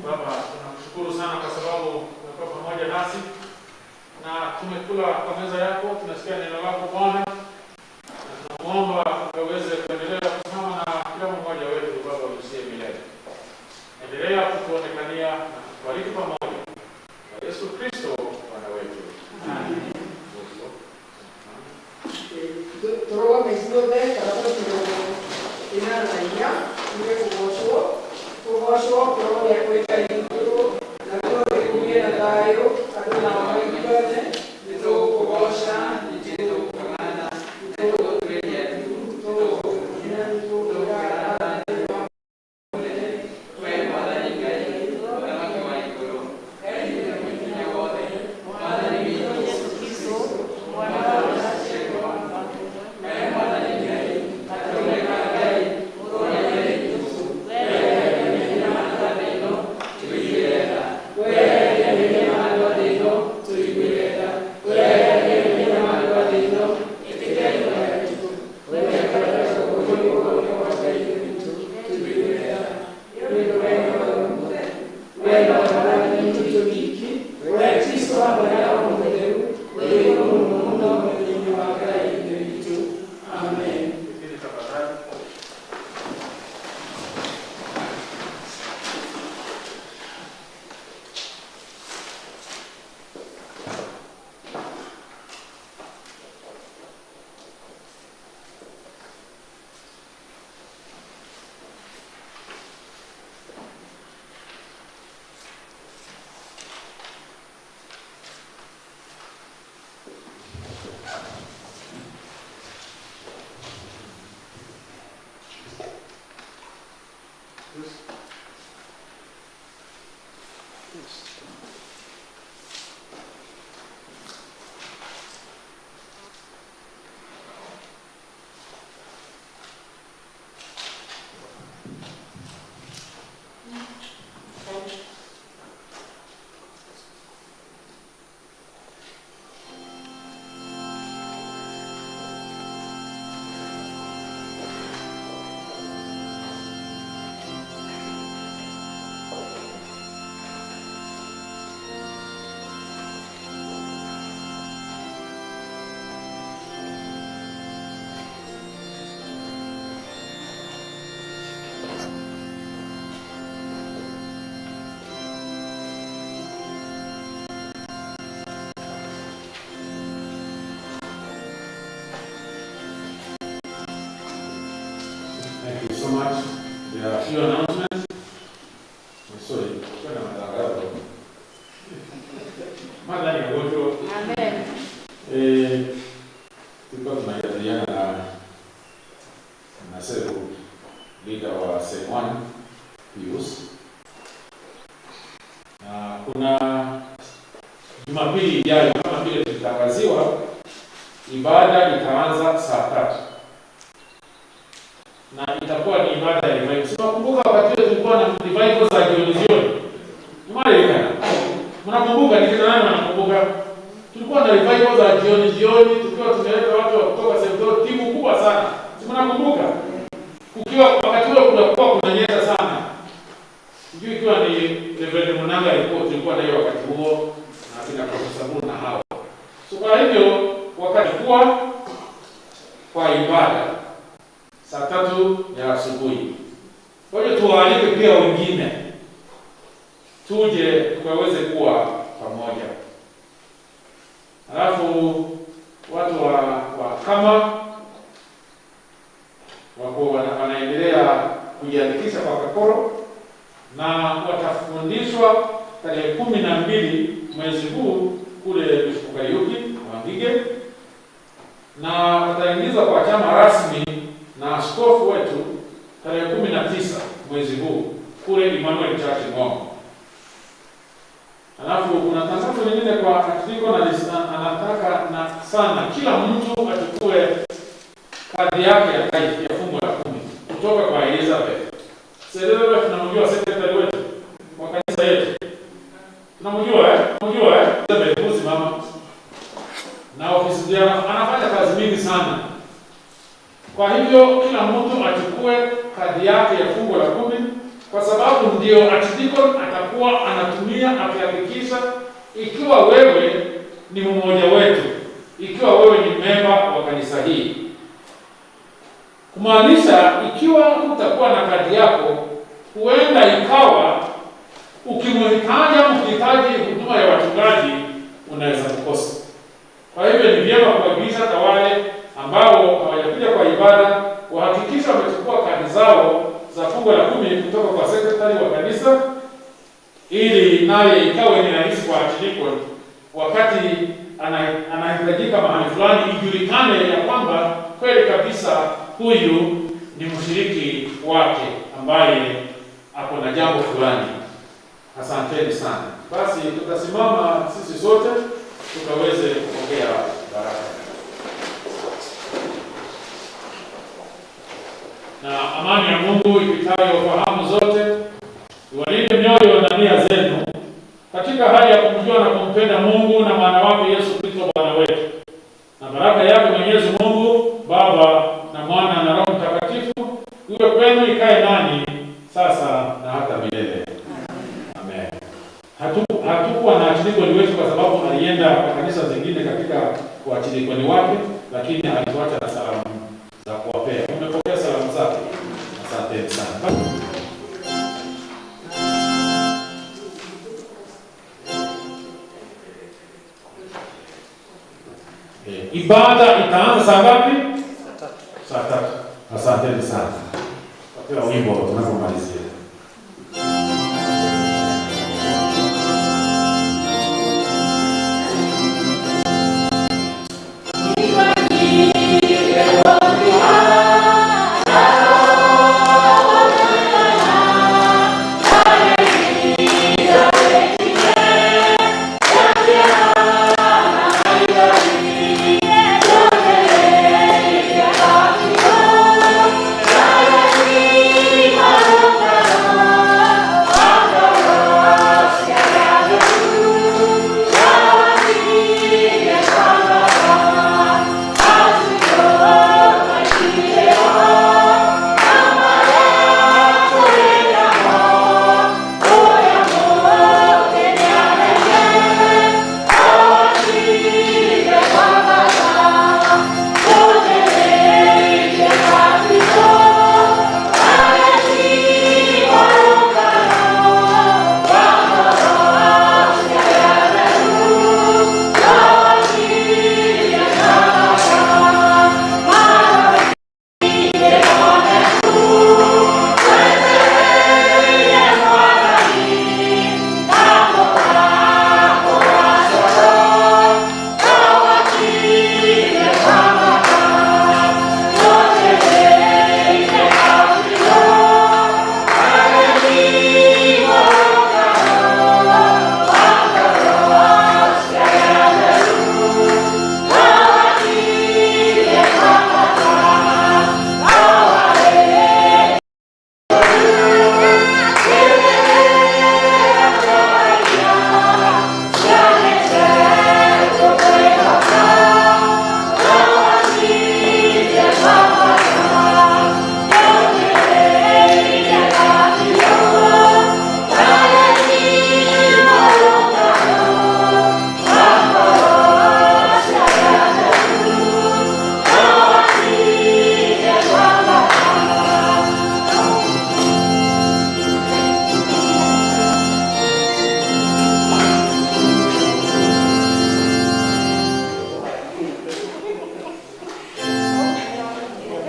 Baba, tunakushukuru sana kwa sababu umekuwa pamoja nasi na tumekula kwa meza yako, tunasikia neno lako Bwana, na tunamuomba ukaweze kuendelea kusimama na kila mmoja wetu Baba usiye milele. Endelea kutuonekania na kutubariki pamoja kwa Yesu Kristo Bwana wetu. Amen. Tũrũgame ithuothe karatathi mĩrongo ĩnana na inya tuge kũgocwo kũgocwo kũrogĩa kwĩ Ngai igũrũ na guothe kũgĩe na thayũ andũ nao maiguane. Nĩtũgũkũgooca, nĩtũgũkũgana, nĩtũgũgũtuĩria ndu, nĩtũgũkũkumia, nĩtũgũkwĩra Wee Mwathani Ngai, Mũthamaki wa igũrũ, heri nĩ Hinya wothe, Mwathani witũ Jesũ Kristũ, Mwana wa Wee Mwathani Ngai, Gatũrũme ka Ngai, ũrĩa wĩ witũ, wee ũrĩa ma andũ a thĩ ĩno, tũiguĩre tha. Wee ũrĩa ma andũ a thĩ ĩno, tũiguĩre tha. Wee ũrĩa ma andũ a thĩ ĩno, ĩtĩkĩra ihoya riitũ. Wee ũrĩa wa Ngai witũ, tũiguĩre tha. Nĩ ũndũ wee nĩwe mũtheru, wee nowe Mwathani witũ wiki, wee Kristũ hamwe na Roho Mũtheru, wĩ igũrũ mũno mũno thĩinĩ wa Ngai Ithe witũ. Amen. Kipindi tafadhali. Thank you so much. There are a few announcements. I'm sorry, kuna matangazo. Mada ni wagonjwa. Amen. Tulikuwa tunajadiliana na Seru, leader wa Sehwan 1 Pius. Na kuna Jumapili ijayo kama vile tulitangaziwa, ibada itaanza saa 3. Na itakuwa ni ibada ya revival. Si unakumbuka wakati ule tulikuwa na revival za jioni jioni? Mnakumbuka? Mnakumbuka ni kina nani wanakumbuka? Tulikuwa na revival za jioni jioni tukiwa tumeleta watu wa kutoka sehemu zote, timu kubwa sana. Si mnakumbuka? Kukiwa wakati ule kunakuwa kunanyesha sana. Sijui ikiwa ni Reverend Munanga alikuwa tulikuwa na hiyo wakati huo na kina Profesa Muna na hao. So kwa hivyo wakati kuwa kwa ibada saa 3 ya asubuhi. Kwa hiyo tuwaalike pia wengine tuje tukaweze kuwa pamoja. Alafu watu wa kama wako wanaendelea kujiandikisha kwa Kakoro na watafundishwa tarehe tarehe 12 mwezi huu kule Bishop Kariuki Wangige, na wataingizwa kwa chama rasmi na askofu wetu tarehe 19 mwezi huu kule Emmanuel Church Ngong. Alafu kuna tangazo lingine kwa Archdeacon anataka na sana kila mtu achukue kadi yake ya tithe ya fungu la 10 kutoka kwa Elizabeth. Elizabeth tunamjua, secretary wetu wa kanisa yetu. Tunamjua Tunamjua Elizabeth mama na ofisi yake anafanya kazi mingi sana. Kwa hivyo kila mtu achukue kadi yake ya fungu la 10 kwa sababu ndio Archdeacon atakuwa anatumia akihakikisha ikiwa wewe ni mmoja wetu, ikiwa wewe ni memba wa kanisa hii. Kumaanisha ikiwa hutakuwa na kadi yako, huenda ikawa ukimhitaji au ukihitaji huduma ya wachungaji unaweza kukosa. Kwa hivyo ni vyema kuagiza hata wale ambao hawajakuja kwa ibada wahakikishe wamechukua kadi zao za fungu la 10 kutoka kwa sekretari wa kanisa, ili naye ikawe ni rahisi kwa Archdeacon wakati anahitajika mahali fulani, ijulikane ya kwamba kweli kabisa huyu ni mshiriki wake ambaye ako na jambo fulani. Asanteni sana. Basi tutasimama sisi sote tukaweze kupokea baraka. Na amani ya Mungu ipitayo fahamu zote iwalinde mioyo na nia zenu katika hali ya kumjua na kumpenda Mungu na mwana wake Yesu Kristo Bwana wetu. Na baraka yake Mwenyezi Mungu Baba na Mwana na Roho Mtakatifu iwe kwenu, ikae nanyi sasa na hata milele. Amen. Hatukuwa na archdeacon wetu kwa sababu alienda kwa kanisa zingine katika uarchdeacon wake, lakini alituacha na salamu za kuwapea. Umepokea salamu zake? Asanteni sana. Ibada itaanza saa ngapi? Saa 3. Asanteni sana. Kwa wimbo tunapomalizia.